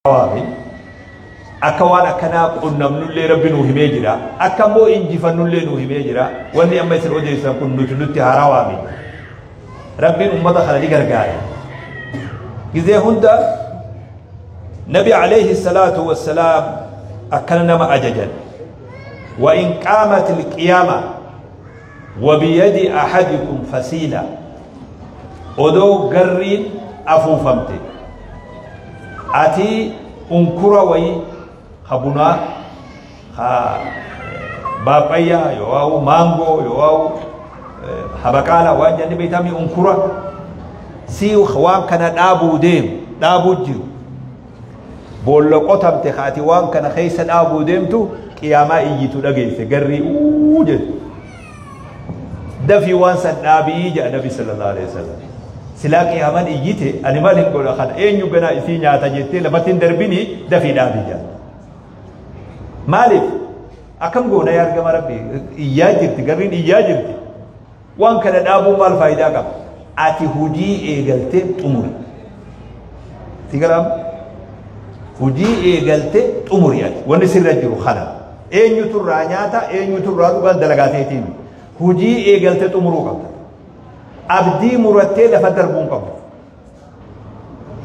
Haarawaami. Akka waan akkanaa qunnamnullee Rabbi nuu himee jira. Akka immoo injifannullee nuu himee jira. Wanni amma isin odeessan kun nuti nutti haarawaami. Rabbiin ummata kana ni gargaara. Gizee hunda Nabi alayhi salaatu wassalaam akkana nama ajajan. Wa in qaamat alqiyaama wa biyadi ahadikum fasiila. Odoo garriin afuufamte. Ati unkura wayii ka bunaa, ka baapayyaa, yoo maangoo, yoo habaqaala waan jenni beektamii unkura si waan kana dhaabuu deemu dhaabuu jiru. Boolla qotamte ka ati waan kana keessa dhaabuu deemtu qiyaamaa iyyitu dhageesse garrii uu jedhu. Dafii waan san dhaabii jedha Nabi sallallahu alaihi wasallam. Silaa qiyaamaan iyyite ani maal hin godha kana eenyu ganaa isii nyaata jettee lafatti hin darbini dafii dhaabii jedha. Maaliif? Akkam goona yaa argama Rabbi iyyaa jirti garriin iyyaa jirti. Waan kana dhaabuun maal faayidaa qaba? Ati hujii eegaltee xumuri. Si galaam? Hujii eegaltee xumuri ati. Wanni sirra jiru kana. Eenyutu irraa nyaata eenyutu irraa dhugaan dalagaa teetiin. Hujii eegaltee xumuruu qabda. Abdii murattee lafa darbuu hin qabdu.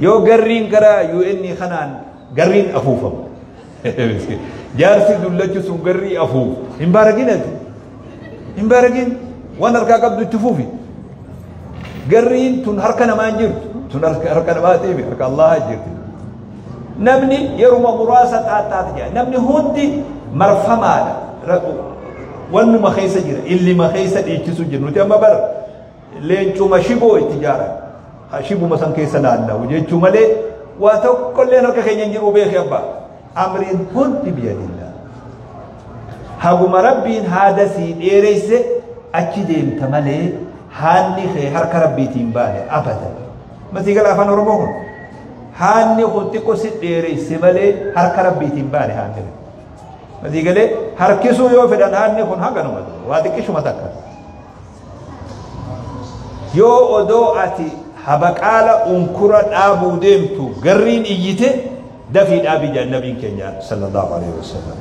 Yoo garriin gara UN kanaan garriin afuufamu. Jaarsi dullachi sun garrii afuufu. Hin baaragin ati. Hin baaragin. Waan harkaa qabdu itti fufi. Garriin tun harka namaa hin jirtu. Tun harka namaatii harka Allahaa jirti. Namni yeruma muraasa xaaxaati jedha. Namni hundi marfamaadha. Wannuma keessa jira. Illima keessa dhiichisu jira. Nuti amma bara leencuma shiboo itti ijaaran. Shibuma san keessa naanna'u jechuu malee waa tokkolleen harka keenya hin jiru beeki abbaa. Amriin hundi biyadillah. Haguma Rabbiin haada sii dheeresse achi deemta malee haanni kee harka Rabbiitiin baane abadan. Masii gala afaan Oromoo kun. Haanni kun xiqqoo si dheeresse malee harka Rabbiitiin baane haanni kun. Masii galee harkisuu yoo fedhan haanni kun hanganuma waa xiqqishuma takka. Yoo odoo ati habaqaala unkura dhaabuu deemtu garriin iyyite dafii dhaabii jedhan nabiin keenya sallallahu alaihi wasallam.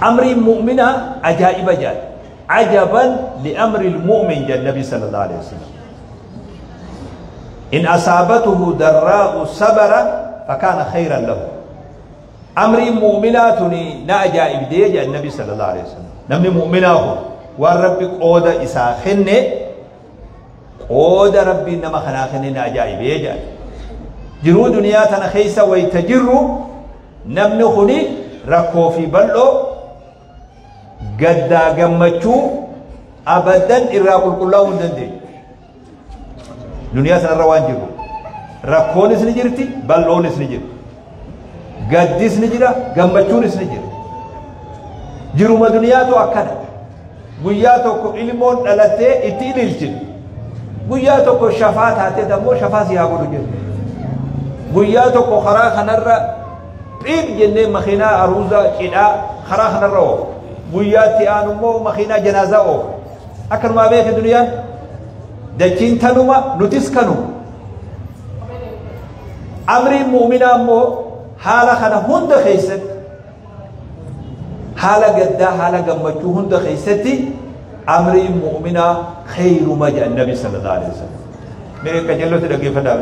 Amriin mu'minaa ajaa'iba jedhan. Ajaban li amri mu'min jedhan nabi sallallahu alaihi wasallam. In asaabatuhu darraa'u sabara fakaana khayran lahu. Amriin mu'minaa tuni na ajaa'ibdee jedhan nabi sallallahu alaihi wasallam. Namni mu'minaa kun waan Rabbi qooda isaa kenne qooda Rabbiin nama kanaa kenne na ajaa'ibee jedhan. Jiruu duniyaa tana keessa wayita jirru namni kuni rakkoo fi bal'oo gaddaa gammachuu abadan irraa qulqullaa'uu hin dandeenyu. Duniyaa sanarra waan jiru rakkoonis ni jirti, bal'oonis ni jirti. Gaddis ni jira, gammachuunis ni jira. Jiruma duniyaatu akkana. Guyyaa tokko ilmoon dhalattee itti ililchinu. Guyyaa tokko shafaa taatee ammoo shafaa si haa godhu jennu. Guyyaa tokko karaa kanarra xiiq jennee makiinaa aruuzaa cidhaa karaa kanarra oofu. Guyyaatti aanu immoo makiinaa janaazaa oofu. Akkanumaa beeke duniyaan dachiin tanuma nutis kanuma. Amriin mu'minaa immoo haala kana hunda keessatti haala gaddaa haala gammachuu hunda keessatti amriin mu'minaa khayruma jedhan nabi sallallahu alaihi wasallam. Mee qajeellotti dhaggeeffadhaa.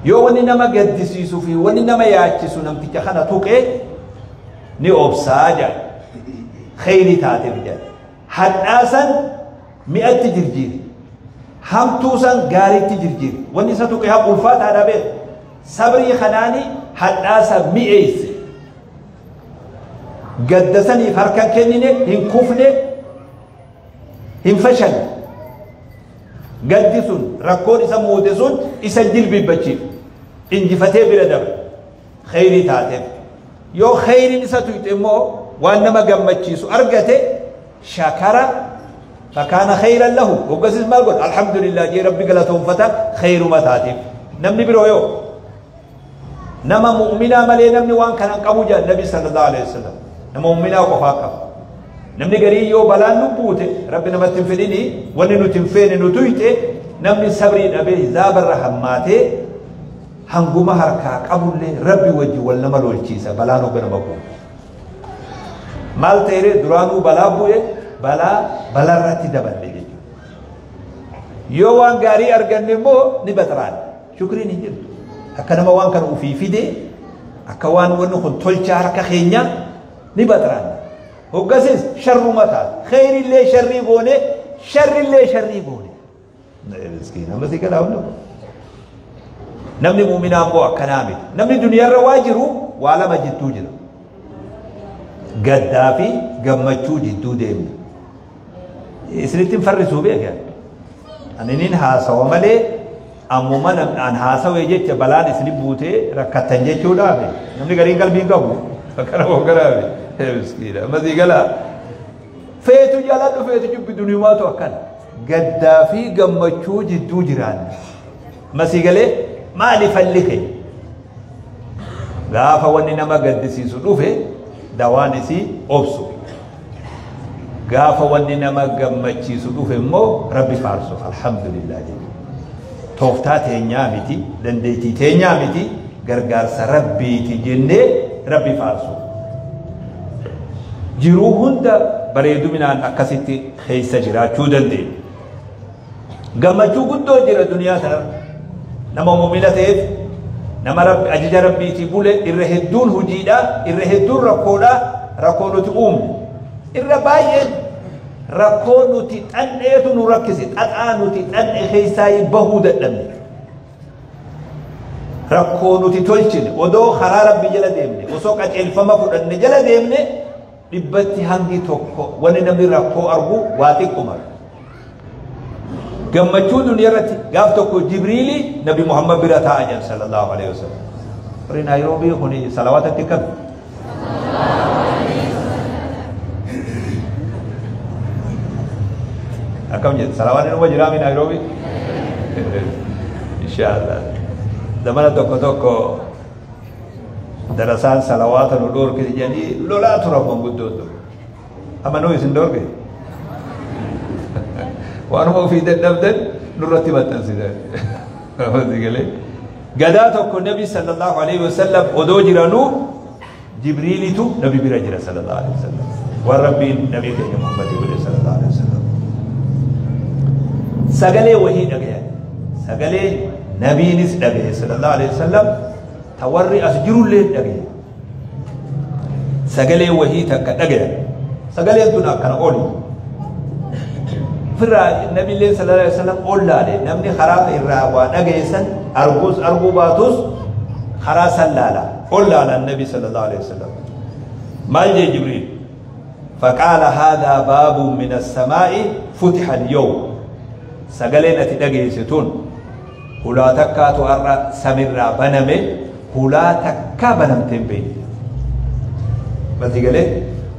Yoo wanni nama gaddisiisuu fi wanni nama yaachisu namticha kana tuqee ni obsaa jedhan. Khayrii taateef jedhan. Hadhaa san mi'atti jirjiiri. Hamtuu san gaariitti jirjiiri. Wanni isa tuqee haa ulfaataadha beeku. Sabrii kanaani hadhaa san mi'eesse. Gadda saniif harka hin kennine, hin kufne, hin fashalle. Gaddi sun rakkoon isa muude sun isa jilbiibbachiif. Injifatee bira dabre. Khayrii taateef. Yoo khayriin isa tuyxe immoo waan nama gammachiisu argate shakara fakaana khayran lahu. Hoggasis maal godha? Alhamdulillah jee Rabbi galatoonfata khayruma taateef. Namni biroo yoo nama mu'minaa malee namni waan kana hin qabu jedhan Nabi sallallahu alaihi wasallam. Nama mu'minaa qofaa qaba. Namni garii yoo balaan nu buute Rabbi namatti hin fedhini wanni nuti hin feene nu tuyxe namni sabrii dhabee hizaabarra hammaatee Hanguma harkaa qabullee Rabbi wajji wal nama lolchiisa balaan hogga nama bu'u. Maal ta'ee duraanuu balaa bu'e balaa balaarratti daballe jechuudha. Yoo waan gaarii arganne immoo ni baxaraan. Shukriin hin jirtu. Akka nama waan kana ofii fide akka waan wanni kun tolchaa harka keenyaa ni baxaraan. Hoggasis sharruma taata. Kheyrillee sharrii goone sharrillee sharrii goone. Miskiina masii galaa hundi. Namni muuminaa immoo akkanaa miti. Namni duniyaarra waa jiru waa lama jidduu jira. Gaddaa fi gammachuu jidduu deemna. Isinitti hin farrisuu beekaa. Ani nin haasawa malee ammuma an haasawee jecha balaan isini buutee rakkattan jechuudhaaf namni gariin qalbii hin qabu. Akkana hogganaafi. Miskiina. Masii galaa. Feetu jaaladhu feetu jibbi duniyumaatu akkana. Gaddaa fi gammachuu jidduu jiraanna. Masii galee maali falli kee? Gaafa wanni nama gaddisiisu dhufe dawaan isii obsu. Gaafa wanni nama gammachiisu dhufe immoo Rabbi faarsu alhamdulillah jedhu. Tooftaa teenyaa miti, dandeettii teenyaa miti, gargaarsa Rabbiiti jennee Rabbi faarsu. Jiruu hunda bareeduminaan akkasitti keessa jiraachuu dandeenya. Gammachuu guddoo jira duniyaa kanarra. Nama muumina ta'eef nama Rabbi ajaja Rabbiitii bule irra hedduun hojiidha, irra hedduun rakkoodha, rakkoo nuti uumne. Irra baay'een rakkoo nuti xan'eetu nu rakkise, xaxaa nuti xan'e keessaa bahuu dadhabne. Rakkoo nuti tolchine, odoo karaa Rabbi jala deemne, osoo qajeelfama fudhanne jala deemne dhibbatti hangi tokko wanni namni rakkoo argu waa xiqquma. Gammachuu duniyaa irratti gaaf tokko Jibriili Nabi Muhammad bira taa'aa jiran sallallahu alaihi wasallam. Warri Naayiroobii kun salawaata itti qabu. Akkam jedhu salawaanni numa jiraami Naayiroobii? Inshaallah. Zamana tokko tokko darasaan salawaata nu dhoorkite jedhanii lolaa turan manguddoon ture. Amma nuu isin dhoorke? Waanuma ofii dadhabdan nurratti maxxansitan. Gadaa tokko Nabi sallallahu alaihi wasallam odoo jiranuu Jibriilitu Nabi bira jira sallallahu alaihi wasallam. Waan Rabbiin Nabi keenya Muhammadii godhe sallallahu alaihi wasallam. Sagalee wahii dhagayan. Sagalee Nabiinis dhagaye sallallahu alaihi wasallam. Ta warri as jirullee dhagaye. Sagalee wahii takka dhagayan. Sagaleen tun akkana oli. Ofirraa Nabiillee sallallahu alaihi wasallam ol laale namni karaa irraa waa dhagaye san argus arguu baatus karaa san laala. Ol laala Nabi sallallahu alaihi wasallam. Maal jee Jibriil? Faqaala haadhaa baabun min as-samaa'i futiha al-yawm. Sagaleen ati dhageesse tun hulaa takkaatu har'a samirraa baname hulaa takkaa banamtee hin beekne. Bati galee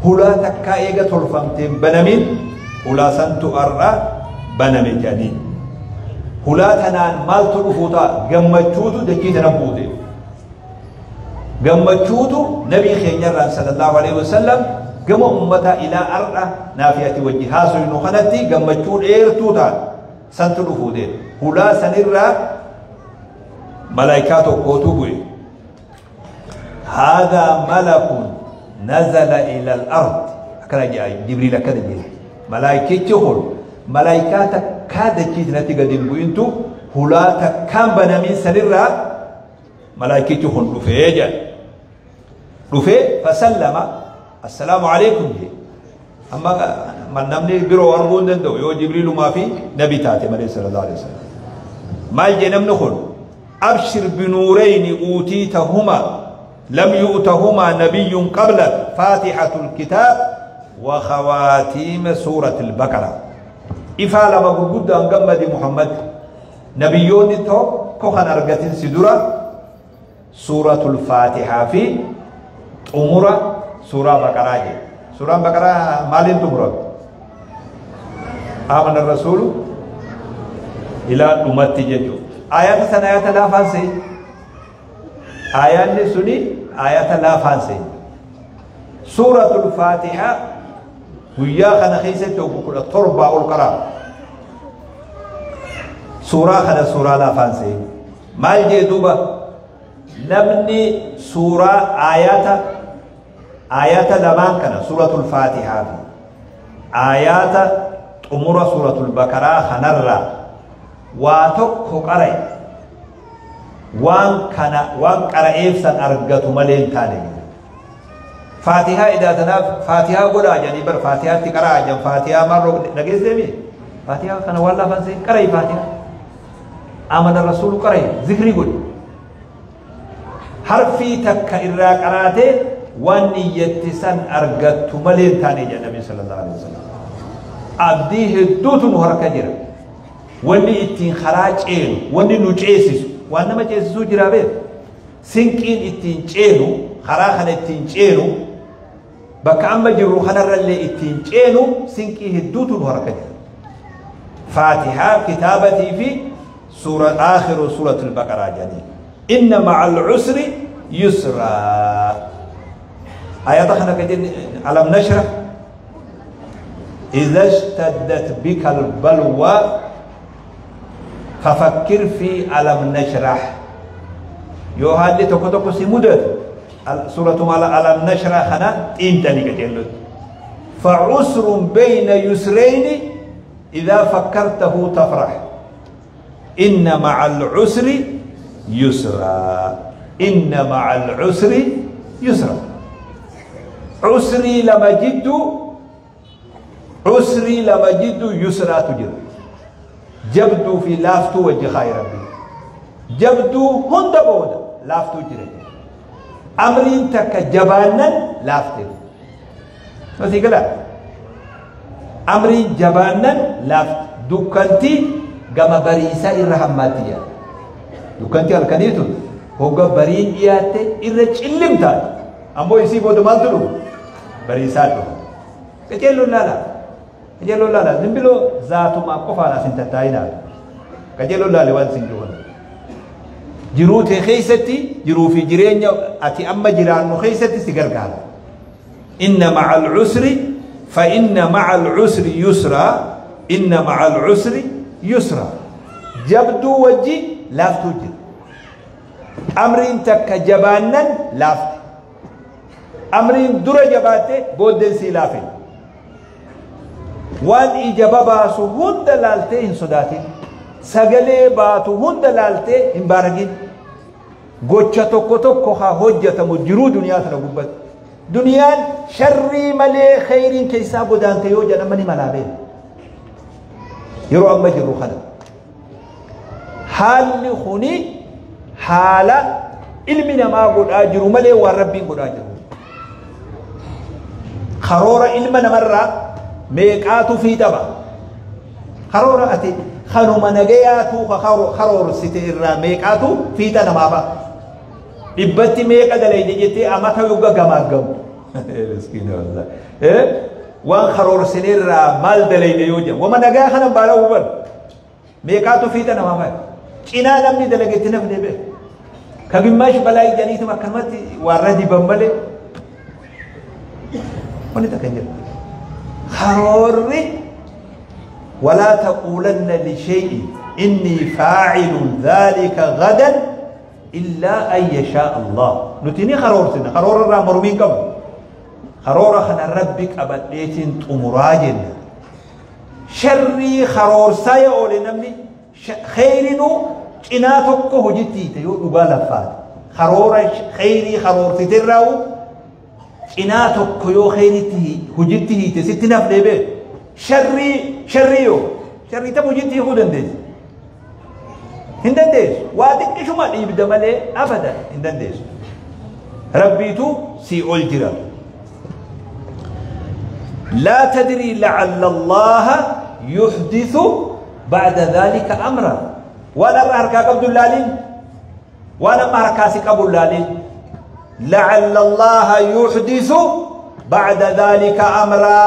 hulaa takkaa eega tolfamtee hin banamin hulaa santu har'a baname jedhanii. Hulaa tanaan maaltu dhufuu ta'a? Gammachuutu dachii tana buute. Gammachuutu Nabii keenyarraan sallallahu alaihi wasallam gama uummataa ilaa har'a naafi ati wajji haasofnu kanatti gammachuu dheertuu ta'a. Santu dhufuu deema. Hulaa sanirraa malaayikaa tokkootu bu'e. Haadhaa malakun nazala ila al-ard. Akkana jedha Jibriil akkana jedhe. Malaayikichi kun malaayikaa takkaa dachii sanatti gadi hin bu'intu hulaa takkaan banamin sanirraa malaayikichi kun dhufee jedha. Dhufee fasallama assalaamu alaikum jedhe. Amma namni biroo arguu hin danda'u yoo Jibriilumaa fi Nabi taate malee sallallahu alaihi wasallam. Maal jee namni kun? Abshir binuurayni uutiitahuma lam yu'tahumaa nabiyyun qablak faatihatul kitaab wa khawaatiima suuratil baqara. Ifaa lama gurguddaan gammadi Muhammad. Nabiyyoonni tokko kan argatin si dura suuratul faatihaa fi xumura suuraa baqaraa jedhe. Suuraan baqaraa maaliin xumurame? Aamana rasuulu ilaa dhumatti jechuudha. Ayata sana ayata laafaan se'e. Ayaanni suni ayata laafaan se'e. Suuratul Faatihaa guyyaa kana keessatti obbo 17 ol qaraa. Suuraa kana suuraa laafaan se'e. Maal jee duuba? Namni suuraa ayata lamaan kana, Suuratul Faatihaa fi ayata xumura Suuratul Baqaraa kanarraa waa tokko qara'e, waan kana waan qara'eef san argatu malee hin taane. Faatihaa idaatanaaf Faatihaa godhaa jedhanii bar, Faatihaatti qara'aa jedhan. Faatihaa marroo dhageesseemi. Faatihaa kana waan lafan seen qara'i. Faatihaa, Amana Rasuulu qara'i, zikrii godhi. Harfii takka irraa qaraatee waan niyyatti san argattu malee hin taane jedha Nabi sallallahu alaihi wasallam. Abdii hedduutu nu harka jira. Wanni ittiin karaa ceenu, wanni nu ceesisu, waan nama ceesisuu jira beeku. Sinqiin ittiin ceenu, karaa kana ittiin ceenu, bakka amma jirru kanarrallee ittiin ceenu, sinqii hedduutu nu harka jira. Faatihaa kitaabatii fi suura aakhiru Suuratul Baqaraa jedhanii. Inna ma'al usri yusraa. Ayata kana ka jenne alam nashrah. إذا اشتدت بك البلوى ففكر في ألم نشرح. Yoo haalli tokko tokko si mudatu, سورة ألم نشرح kana xiinxalii qajeellotti. فعسر بين يسرين إذا فكرته تفرح. إن مع العسر يسرا، إن مع العسر يسرا. عسري lama jidduu, عسري lama jidduu yusraatu jira. Jabduu fi laaftuu wajji kaayi Rabbi. Jabduu hunda booda laaftuu jira. Amriin takka jabaannan laafte. Masii gala, amriin jabaannan laafte. Dukkantii gama bariisaa irra hammaatti jedha. Dukkantii halkaniitu hogga bariin dhiyaatte irra cillim taate. Ammoo isii booda maaltu dhufu? Bariisaa dhufu. Qajeelloon laala, qajeelloon laala. Zimbiloo zaatumaa qofaan asin tattaa'inaa. Qajeelloon laale waan isin jiru. Jiruu tee keessatti, jiruu fi jireenya ati amma jiraannu keessatti si gargaara. إن مع العسر، فإن مع العسر يسرا، إن مع العسر يسرا. Jabduu wajji laaftuu jira. Amriin takka jabaannan laafte. Amriin dura jabaatte booddeen sii laafe. Waan ija babaasu hunda laaltee hin sodaatin. Sagalee baatu hunda laaltee hin baaragin. Gocha tokko tokko haa hojjetamu jiruu duniyaa tana gubbatti. Duniyaan sharrii malee kheyriin keessaa godaante yoo jedhama ni malaa beena. Yeroo amma jirru kana haalli kuni haala ilmi namaa godhaa jiru malee waan Rabbiin godhaa jiru. Karoora ilma namarraa meeqaatu fiixaba? Karoora ati kanuma nagayaatu karoorsite irraa meeqaatu fiixa namaa ba'a? Dhibbatti meeqa dalayde jettee amata yogga gamaaggamu. Waan karoorsine irraa maal dalayde yoo jedhamu, wama nagaa kana baala huban meeqaatu fiixa namaa ba'a? Cinaa namni dalagetti nafne beeku. ከግማሽ በላይ ጀኒቱም akkanumatti warra diban malee wanni takka hin jiru. Karoorri ولا تقولن لشيء إني فاعل ذلك غدا إلا أن يشاء الله. Nuti ni karoorsina, karoora irraa mormiin qabu. Karoora kana Rabbi qabadheetiin xumuraa jenna. Sharrii karoorsaa yoo oole namni, kheyrinuu cinaa tokko hojitti hiite yoo dhugaa laffaate. Karoora kheyrii karoorsiterraa'u cinaa tokko yoo kheyritti hojitti hiite sitti nafnee beeku. Sharrii, sharrii yoo sharrii tam hojitti hiikuu dandeessu? Hin dandeessu. Waa xiqqishuma dhiibda malee abadan hin dandeessu. Rabbiitu sii ol jira. لا تدري لعل الله يحدث بعد ذلك أمرا. Waan irra harkaa qabdu laalin, waan amma harkaa si qabu laalin. لعل الله يحدث بعد ذلك أمرا.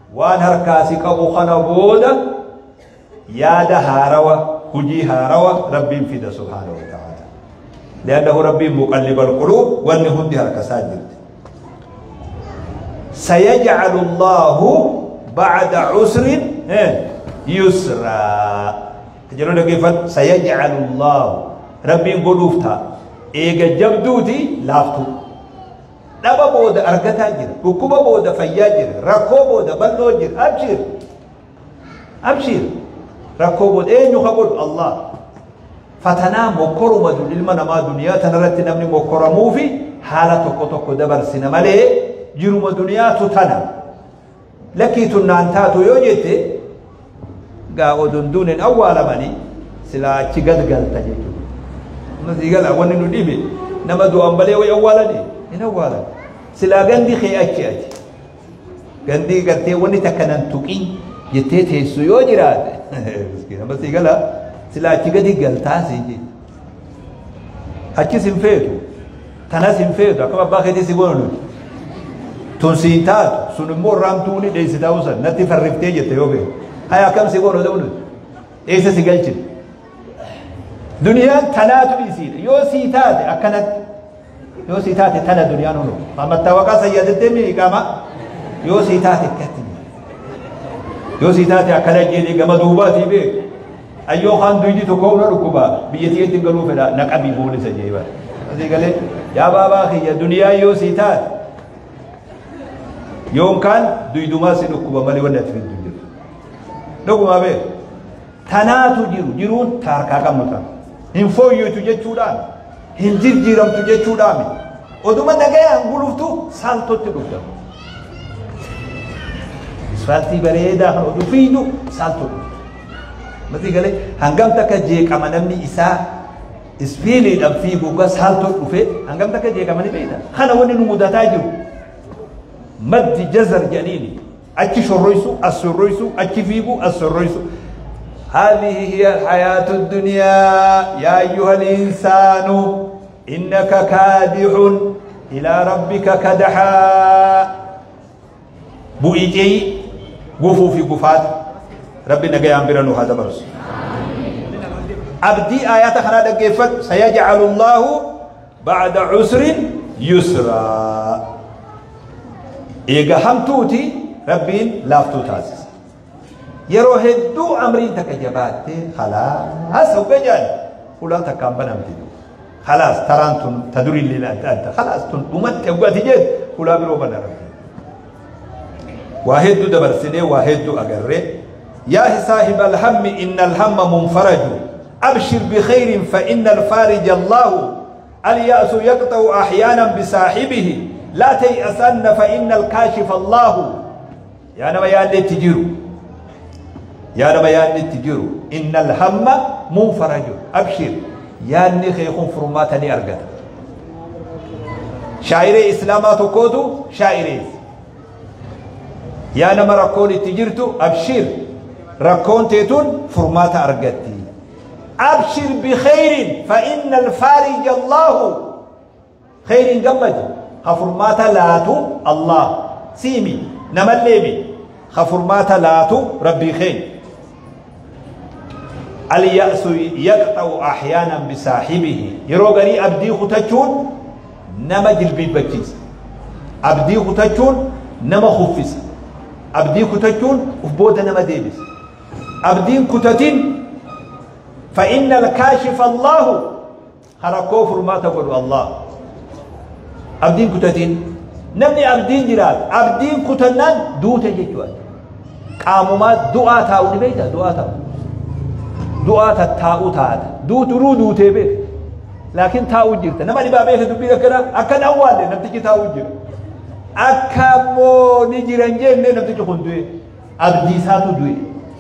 Waan harkaa si qabu kana booda yaada haarawa, hujii haarawa Rabbiin fida سبحانه وتعالى، لأنه ربي مقلب القلوب. Wanni hundi harka isaa jirti. سيجعل الله بعد عسر يسرا. Jedhu dhaggeeffadhu. سيجعل الله, Rabbiin godhuuf ta'a. Eega jabduuti laaftuu. Dhaba booda argataa jira. Dhukkuba booda fayyaa jira. Rakkoo booda bal'oo jira. Abshir. Abshir. Rakkoo booda eenyu ka godhu Allah. Fatanaa mokkoruma ilma namaa duniyaa tanarratti namni mokkoramuufi haala tokko tokko dabarsina malee jiruma duniyaatu tana. Lakkii tunnaan taatu yoo jette gaa oduun duunin awwaalamanii silaa achi galgalta jechuudha. Masii gala wanni nu dhibe nama du'an malee way awwaalanii hin awwaalan. Silaa gandi kee achi achi. Gandi gartee wanni takka nan tuqin jettee teessu yoo jiraate. Masii gala silaa achi gadi galtaa siin jechuudha. Achis hin feetu. Tanas hin feetu akkama abbaa keetii si goonu nuti. Tun siin taatu sun immoo raamtuuni dheessitaa usan natti farriftee jette yoo beeku. Haya akkam si goonu ta'u nuti. Eessa si galchine. Duniyaan tanaatu isiidha. Yoo sii taate akkanatti. Yoo sii taate tana duniyaan hunu. Mattaawaqaa sayyaadattee mi iqaama. Yoo sii taate akkatti. Yoo sii taate akkana jedhee gama duubaatii beeku. Ayyoo kaan duydi tokko hunda dhukkuba biyya tiyeetti galuu fedha naqabii boolisa jee bara. Asii galee yaa baabaa kiyya duniyaa yoo sii taate yoonkaan duydumaa si dhukkuba malee wanni ati fiddu hin jirtu. Dhugumaa beeku. Tanaatu jiru jiruun taarkaa qabnu ta'a. Hin fooyyatu jechuudhaan hin jijjiiramtu jechuudhaan oduma nagayaan guluftu saaltotti dhufta. Isfaaltii bareedaa kan oduu fiidu saaltoo dhufta. Masii galee hangam takka jeeqama namni isaa isfiiliidhaan fiigu ga saaltoo dhufe hangam takka jeeqama ni beekta. Kana wanni nu mudataa jiru maddi jazar jedhaniini achi shorroysu as shorroysu achi fiigu as shorroysu. هذه هي الحياة الدنيا يا أيها الإنسان إنك كادح إلى ربك كدحا. بؤيتي قفوا في قفات ربنا قيام برنو هذا برس أبدي آيات خنا دقيفت سيجعل الله بعد عسر يسرا. إيقا همتوتي ربين لافتو تاسس yeroo hedduu amriin takka jabaattee khalaas hogga jedhan fuulaan takkaan banamti. Khalaas taraan tun ta durillee adda adda khalaas tun dhumatti hoggaati jedhu fuulaa biroo bana rabbi. Waa hedduu dabarsinee waa hedduu agarree yaa saahiba alhammi inna alhamma munfaraju abshir bikhayrin fa inna alfarija allahu alya'su yaqta'u ahyaanan bisaahibihi laa tay'asanna fa inna alkaashifa allahu. Yaa nama yaalleetti jiru. يا رب يا نتجرو إن الهم منفرج أبشر يا نخيخون فرماتني أرقد شاعر إسلامات كودو شاعر يا نما ركوني تجرتو أبشر ركون تيتون فرمات أرقدتي أبشر بخير فإن الفارج الله خير قمد خفرمات لاتو الله سيمي نمليمي خفرمات لاتو ربي خير. اليأس يقطع أحيانا بصاحبه يروغري أبدي ختشون نما جلبي بكيس أبدي ختشون نما خفس أبدي ختشون وبود نما ديبس أبدي كتتين فإن الكاشف الله خرقوا فرما تقول الله أبدي كتتين نمني أبدين جراد أبدين كتنان دوت جيتوان قاموا دعاء تاوني بيتا دعاء تاو دعاء تاو تاو دوت رو دوت بيت لكن تاو جرت نما دي بابي تدبي كنا أكن أول نبتي تاو جر أكمو نجران جن نبتي خندوي أبدي ساتو دوي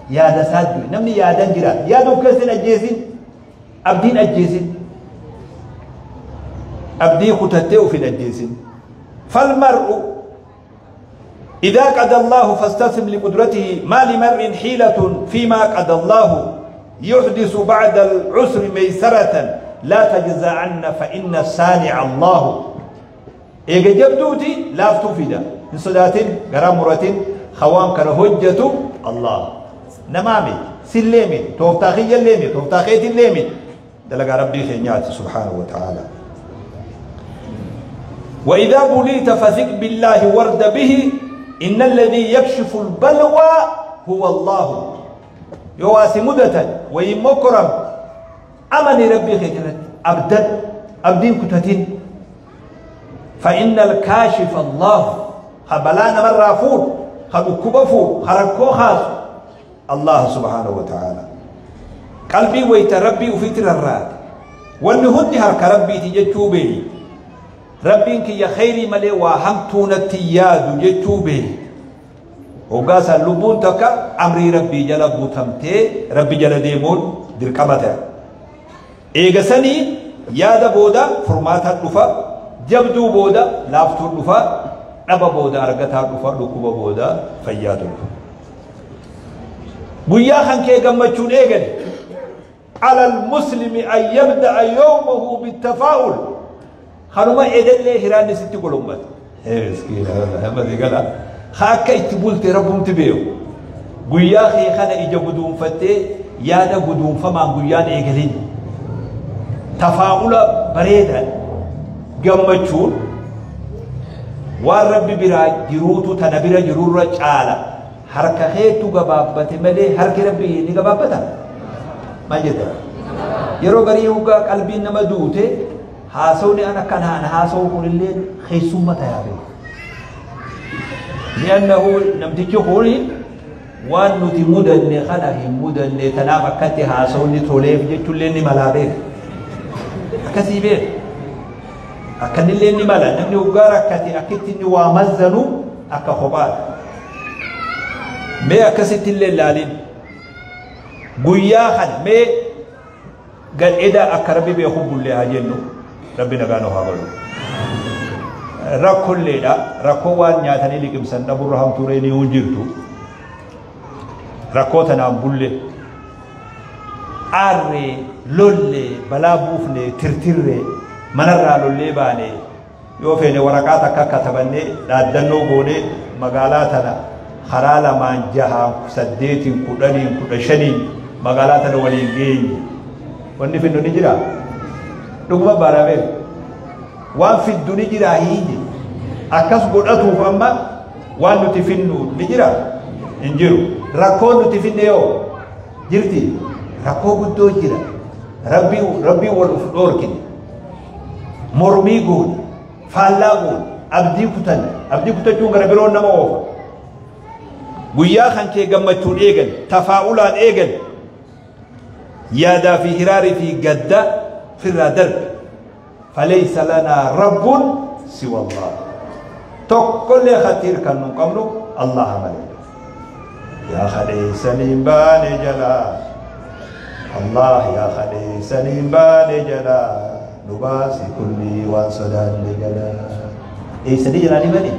يا دسات دوي نمني يا دن جراد يا دو كسن أجيسين أبدين أجيسين أبدي خطته في الأجيسين. فالمرء إذا قضى الله فاستسلم لقدرته ما لمرء حيلة فيما قضى الله يحدث بعد العسر ميسرة لا تجزعن فإن الصانع الله. إيجا جبدوتي لا فتفيدا من صدات غرامرة خوام كان حجة الله نمامي سلمي توفتاخي الليمي توفتاخيت الليمي دلق ربي خينيات سبحانه وتعالى. وإذا بليت فثق بالله وارد به إن الذي يكشف البلوى هو الله. يواسي مدة ويمكرم أمني ربي خيرت أبدا Abdiin kutatin. فإن الكاشف الله خبلانا مرة فول خدكوبة فول خركو خاص الله سبحانه وتعالى. قلبي ويتربي وفي تررات وأنه هندي هرك ربي تجتوبه ربي إنك يا خيري ملي وهمتون التياد جتوبه وقاس اللبون تكا أمري ربي جل بوتمتي ربي جل ديمون دركمته إيجسني يا دبودا فرماتا لفا جبدو بودا لافتو لفا أبا بودا أرغتا لفا لكوبا بودا فيادو لفا بويا خنكي غمچون إيجن على المسلم أن يبدأ يومه بالتفاؤل. خنوما إدل هيران ستي قلومات إيه مسكين هذا ما قال خاك اتبولت ربهم تبيو قويا خي خنا إجا قدوم فتي يادا قدوم فما قويان إيجلين تفاؤل بريدا قمتشون والرب برا جروتو تنبرا جرور رجالة حركة خيتو قبابة ملي حركة ربي نقبابة ما جدا يرو غريوغا قلبي نما دوته حاسوني أنا كان حاسو كل الليل خيسومة تيابي لأنه نمتيجي خولي وان نتي مدن خنا هي مدن تنام كتي حاسوني توليف جتولين ملابير كسيبير أكن اللي ملا نمني وجارك كتي أكتني وامزنو أكخبار ما أكست اللي لالين قويا خن ما قال إذا أكربي بيخب اللي هجنو ربنا قالوا هذا ركول ليدا ركوان نياتني لكم سنة برهم توريني ونجرتو ركوتنا بولي أري لولي بلا بوفني ترتري منرى لولي باني يوفيني ورقاتك كتبني لادنو غوني مقالاتنا خرالا مان جها سديتين كودانين كودشنين مقالاتنا ولين wanni finnu ni jira dhuguma baramee waan fiddu ni jira hiiji akkas godhatuuf amma waan nuti finnu ni jira hin jiru rakkoon nuti finne yoo jirti rakkoo guddoo jira rabbii rabbii wal uf dhoorkine mormii goone faallaa goone abdii kutanne abdii kutachuun gara biroon nama oofa guyyaa kan kee gammachuun eegan tafaa'ulaan eegan يادا في هراري في قدة في الدرب فليس لنا رب سوى الله تقول خطير كان قبله الله ملك يا خليس من باني جلا الله يا خليس من باني جلا نباسي كل وانصدان جلا إيه سني جلا بني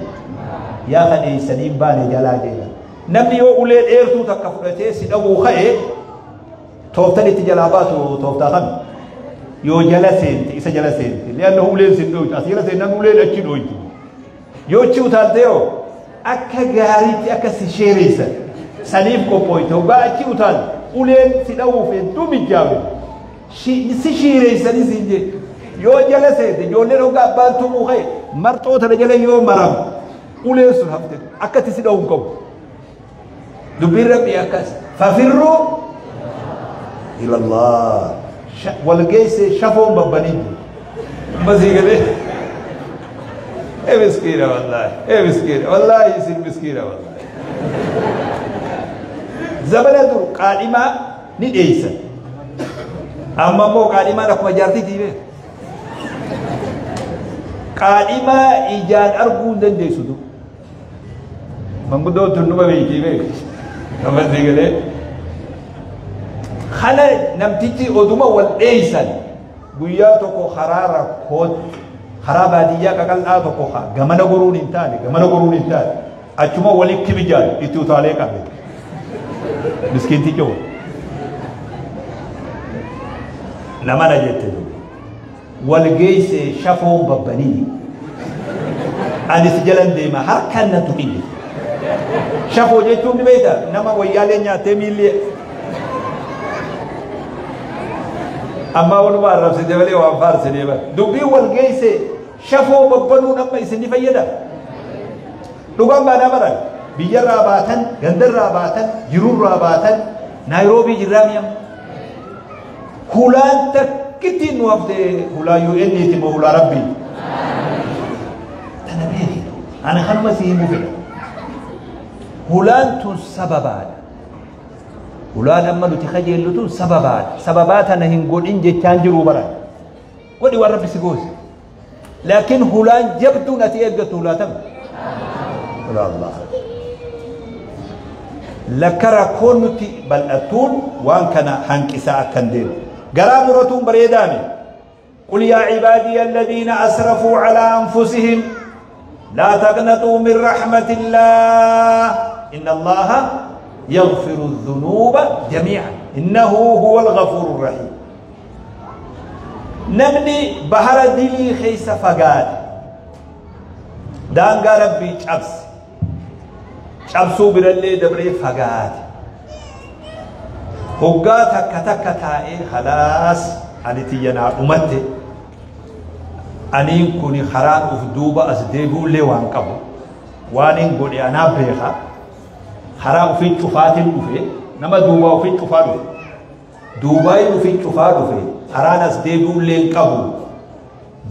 يا خليس من باني جلا جلا نبني يقول إيرتو تكفرتي سيدو خير توفتني تجلاباتو توفتا خم يو جلسين إسا جلسين لأنه أولين سندوج أصيلا سندوج أولين أتشدوج يو تشو تالتيو أكا غاريتي أكا سيشيريسا سليم كوبويتو با أتشو تال أولين سندو في دومي جاوي سيشيريسا نسينجي يو جلسين يو لنو قابان تومو خي مرتو تلجل يو مرام أولين سنحفتي أكا تسندو كوب دبير ربي أكاس ففروا إلى الله والجيس شافهم ببنين بس يقول إيه مسكينة والله إيه مسكينة والله يصير مسكينة والله زمن دور قائمة نديسة أما مو قائمة لكم جارتي تيبه قائمة إيجاد أرجون دنديسو دو من قدو تنوبة بيتيبه بس يقول خلا نمتيجي أدوما والإيسان قويا توكو خرارة كود خرابة ديا كقل آتوكو خا جمنا قرون إنتاني جمنا قرون إنتاني أجمع ولي كبيجان إتو تالي كامل مسكين تيجو لما نجت والجيس شافوا ببني أنا سجلن ديما هركان نتوكيني شافوا جيتون بيتا نما ويالين يا تميلي أما ولما الرب سيدي وأنفار سيدي دبي والجيس شافوا ببنون أما يسني فيدا لقام بانا مرة بيجر راباتن غندر راباتن جرور راباتن نيروبي جراميم كولان تك Takkittiin nu hafte hulaa UN'ti moo hulaa Rabbii? Tana beekitu. Ana kanuma si himuu fedha. Hulaan tun sababaadha. Hulaan amma nuti kajeellu tun sababaadha. Sababaa tana hin godhin jechaan jiruu bara. Godhi waan Rabbi si goose. Laakiin hulaan jabduun ati eeggattu hulaa tam? Hulaa Allah. Lakka rakkoon nuti bal'attuun waan kana hanqisaa akkan deemu. Garaa muratuun bareedaami. قل يا عبادي الذين أسرفوا على أنفسهم لا تقنطوا من رحمة الله إن الله يغفر الذنوب جميعا إنه هو الغفور الرحيم. نمني بحر دلي خيس فقاد دانقا ربي شبس شبسو برلي دبري فقاد هقا تكا تكا تائي خلاص أني تينا أمتي أني كوني خران أفدوبة أسديبو لي وانقبو وانين قولي أنا بيخا خران أفيد شفاتين أفي نما دوبا أفيد شفاتو دوباي أفيد شفاتو في خران أسديبو لي انقبو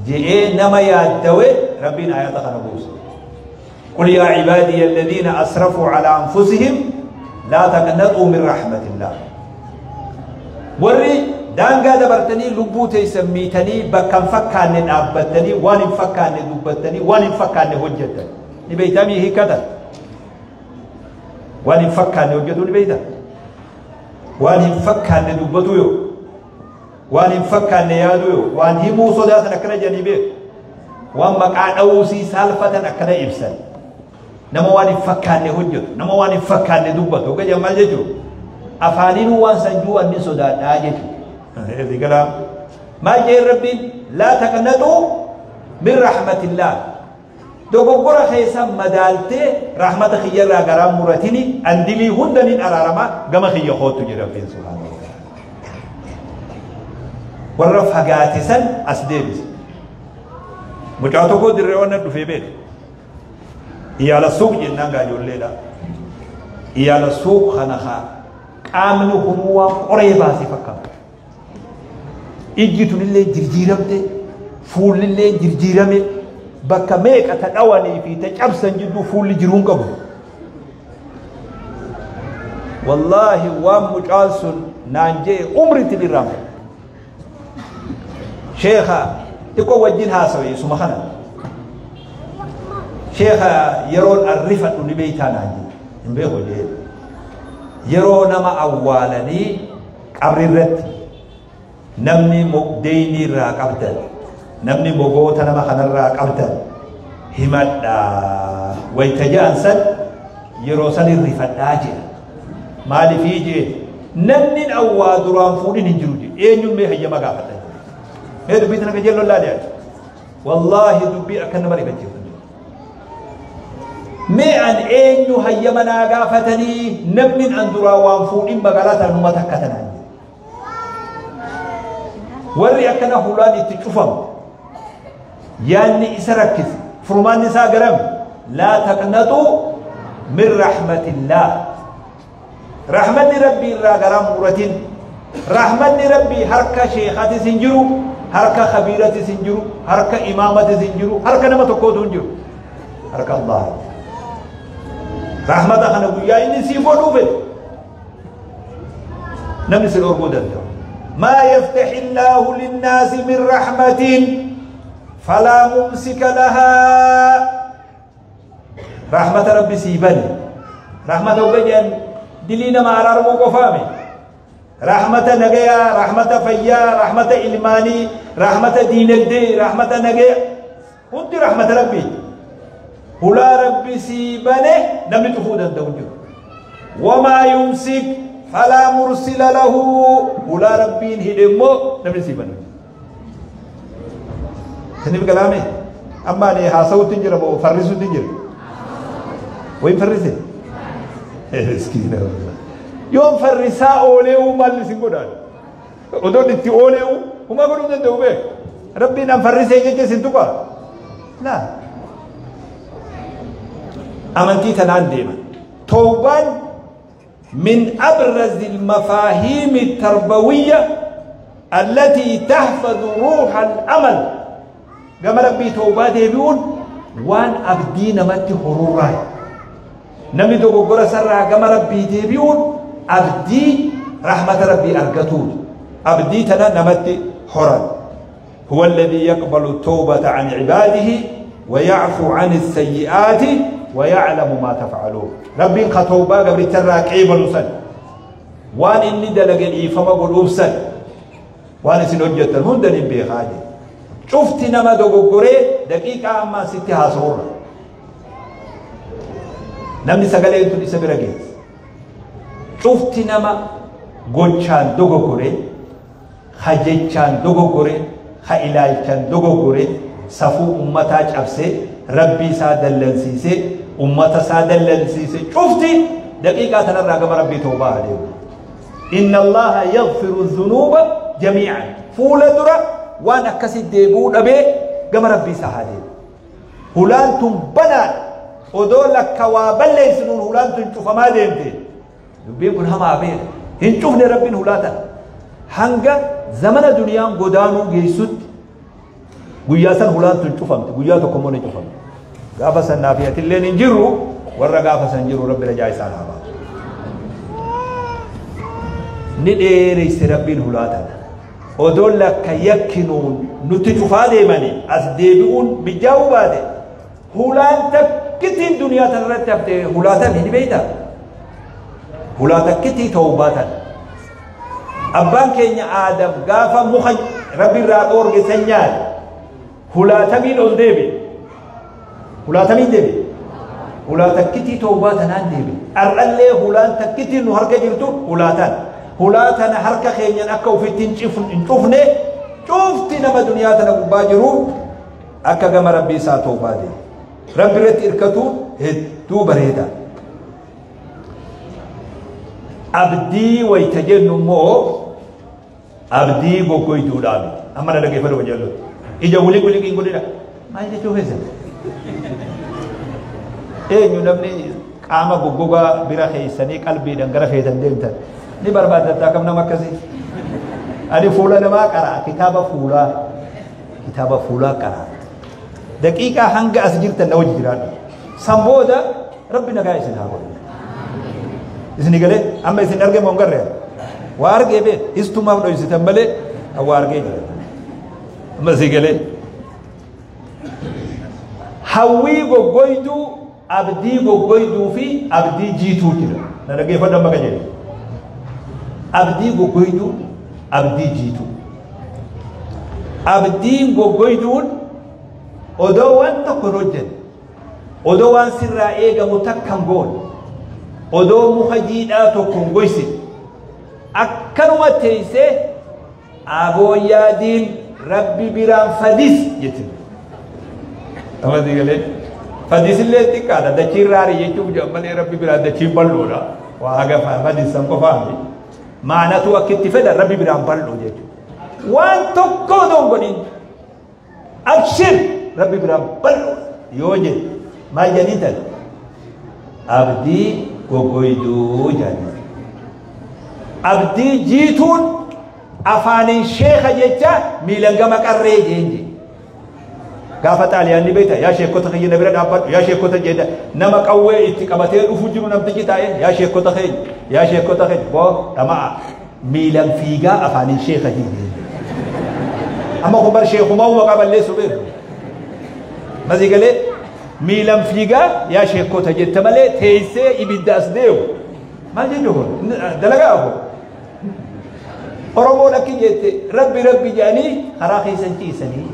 جئي نما يادوي ربنا آيات خنبوس. قل يا عبادي الذين أسرفوا على أنفسهم لا تقنطوا من رحمة الله. وري daangaa dabartanii lubbuu teessan miitanii bakka hin fakkaanne dhaabbattanii waan hin fakkaanne dubbattanii waan hin fakkaanne hojjettan ni beeytamii hiikkatan waan hin fakkaanne hojjetuu ni beeyta waan hin fakkaanne dubbatuu yoo waan hin fakkaanne yaaduu yoo waan himuu sodaatan akkana jedhanii beeku waan maqaa dha'uusii saalfatan akkana ibsan nama waan hin fakkaanne hojjetu nama waan hin fakkaanne dubbatu hogga jedhan maal jechuudha afaaniinuu waan san juu annin sodaadhaa jechuudha. ما جاء ربي لا تقنطوا من رحمة الله. دوغورا خيسا مدالتي رحمة خيرا غرام مرتيني اندلي هندنين ارارما غما خي خوتو جي ربي سبحانه وتعالى. ورا فغاتسن اسديبس مچاتو كو دريونا دفي بيت يالا سوق جنان غاجوليدا يالا سوق خنخا قامنو هو قريبا سيفكا ijji tunillee jirjiiramte fuullillee jirjiirame bakka meeqa ta dhawanii fi ta cabsan jidduu fuulli jiruun qabu. Wallaahi waan mucaan sun naan jee umritti dhirraama. Sheekha xiqqoo wajjin haasawe suma kana. Sheekha yeroon arrifadhu ni beeytaa naan jee hin beeku jee yeroo nama awwaalanii qabri irratti namni deynii irraa qabdan namni mogoota nama kanarraa qabdan himadhaa wayta ja'an san yeroo san irrifadhaa jedha. Maaliifii jee namni awwaa duraan fuudhin hin jiru jedhe eenyuun mee hayyama gaafadha mee dubbii tana qajeelloon laali ati wallaahi dubbii akka nama rifachiiftu mee an eenyu hayyama naa gaafatanii namni an duraan waan fuudhin magaalaa tana numa takka tanaan warri akkana hulaan itti cufamu yaanni isa rakkise furmaanni isaa garam laa taqnaxuu min rahmatillah. Rahmanni rabbii irraa garaa muratin rahmanni rabbii harka sheekatis hin jiru harka khabiiratis hin jiru harka imaamatis hin jiru harka nama tokkootu hin jiru harka Allah. Rahmata kana guyyaa inni sii godhuu fedhe namni si dhorkuu danda'u. ما يفتح الله للناس من رحمة فلا ممسك لها. رحمة ربي سيبني رحمة وجن دلينا ما أرارمو قفامي رحمة نجيا رحمة فيا رحمة إلماني رحمة دين الدي رحمة نجيا انت رحمة ربي ولا ربي سيبني نمت فودا الدوجه وما يمسك فلا مرسل له ولا ربي هدمو نمت سيبني سنب كلامي أما أني حاسو تنجر أبو فرسو تنجر وين فرسي؟ مسكينة والله يوم فرسا أوليو ما اللي سنقولان ودون انتي أوليو وما قولوا ندعو به ربي نام فرسا يجي سنتوكا لا أمنتي تنان ديما توبان من أبرز المفاهيم التربوية التي تحفظ روح الأمل. كما ربي توبة ديبون وان أبدي نمت هرورا نمي دوغورا سرا كما ربي ديبون أبدي رحمة ربي أرقتون أبدي تنا نمت حرا. هو الذي يقبل التوبة عن عباده ويعفو عن السيئات ويعلم ما تفعلون. ربي خطوبة قبل ترى قيبل سن وان إني دلق إيفما قلوب سن وان سنوجة هندن بخاجي شفت نما دوغوري دقيقة أما ستها صورة نمني سقالي انتو إسابي شفت نما قوشان دوغوري خجيشان دوغوري خإلالشان دوغوري صفو أمتا جبسي ربي سادلنسيسي أمتا سادلنسيسي شفتي دقيقة تنرى ربي توبة عليه. إن الله يغفر الذنوب جميعا فول درا وانا كسي ديبون أبي قم ربي سهالي هلان تنبنا ودولك كوابل ليسنون هلان تنشوف ما ديمتي دبين هما أبي هنشوفني ربي هلاتا هنگا زمن دنيا قدانو جيسوت guyyaa san hulaan tun cufamte guyyaa tokko immoo ni cufamte gaafa san naafiyatilleen hin jirru warra gaafa san jiru rabbi rajaa isaan haa baasu ni dheereyse rabbiin hulaa tana odoo lakka yakkinuun nutti cufaa deemanii as deebi'uun mijaa'uu baate hulaan takkittiin duniyaa tana irratti hafte hulaa tana ni beeyta hulaa takkittii tawbaa tana abbaan keenya aadam gaafa muka rabbi irraa dhoorge san nyaate hulaatamii ol deebi hulaatamii deebi hulaa takkitii tawbaa tanaan deebi ar'allee hulaan takkitii nu harka jirtu hulaataan hulaa tana harka keenyan akka ofitti hin cufne cufti nama duniyaa tana gubbaa jiru akka gama rabbii isaa tawbaa deebi rabbi irratti hirkatu hedduu bareeda. Abdii wayta jennu immoo abdii goggoytuudhaa miti amma na dhaggeeffadhu qajeellotti ija wuli wuli hin godhina maal jechuu keessan eenyu namni qaama goggogaa bira keessanii qalbiidhaan gara feetan deemtan ni barbaadatta akkam nama akkasii ani fuula namaa qara'a kitaaba fuulaa qara'a daqiiqaa hanga as jirtan na wajji jiraadhu san booda rabbi nagaa isin haa godhu isin galee amma isin arge moo hin garree waa argee bee istumaaf dhoysitan malee waa argee jira masigale hawwii goggoyduu abdii goggoyduu fi abdii jiituu jira na dhaggeeffadhu amma qajeelu abdii goggoyduu abdii jiituu abdiin goggoyduun odoo waan tokko hin hojjenne odoo waan sirraa eegamu takka hin goone odoo muka jiidhaa tokko hin goysine akkanuma teessee abooyyaadiin rabbi biraan fadis jechuudha. Amma galee fadis illee xiqqaadha dachiin raarii jechuuf jedhan malee rabbi biraan dachiin bal'oodha. Waa haga fadis san qofaami. Maanatu akka itti fedhan rabbi biraan bal'oo jechuudha. Waan tokko odoo hin godhin abshir rabbi biraan bal'oo yoo jedhe maal jedhanii tan abdii goggoyduu jedhanii. Abdii jiituun afaanin sheekha jecha miilan gama qarree jeenje gaafa xaaliyaanni beekta yaa sheekota keenya bira dhaabbadhu yaa sheekota jedha nama qawwee itti qabatee dhufu jiru namtichi taa'e yaa sheekota keenya yaa sheekota keenya boo dhama'a miilan fiigaa afaanin sheekha jeenje amma kun bar sheekumaa uma qaballeessu beeku masii galee miilan fiigaa yaa sheekota jette malee teessee ibidda as deemu maal jechuu kun dalagaa kun Oromoon akki jette rabbi rabbi jedhanii karaa keessan ciisanii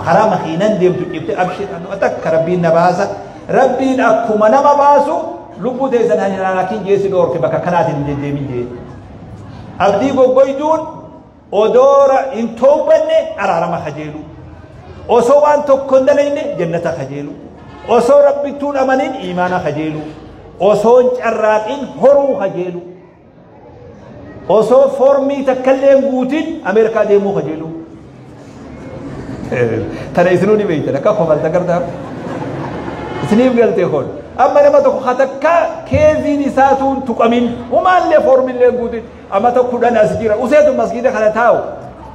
karaa makiinan deemtu cibte abshir takka rabbiin na baasa rabbiin akkuma nama baasu lubbuu teessan hanilaakin jeessi dhoorke bakka kanaatiin hin deddeemin jee abdii goggoyduun odoora hin toobanne araarama kajeelu osoo waan tokko hin dalayne jannata kajeelu osoo rabbittuun amanin iimaana kajeelu osoo hin carraaqin horuu kajeelu osoo foormii takkallee hin guutin Ameerikaa deemuu kajeelu. Tana isinuu ni beektan akka komalta gartaa isiniif galtee kun Amma nama tokko hatakka keeziin isaatuun tuqamin humaallee foormillee guutin amata 10 as jira useetu masgiida kana taa'u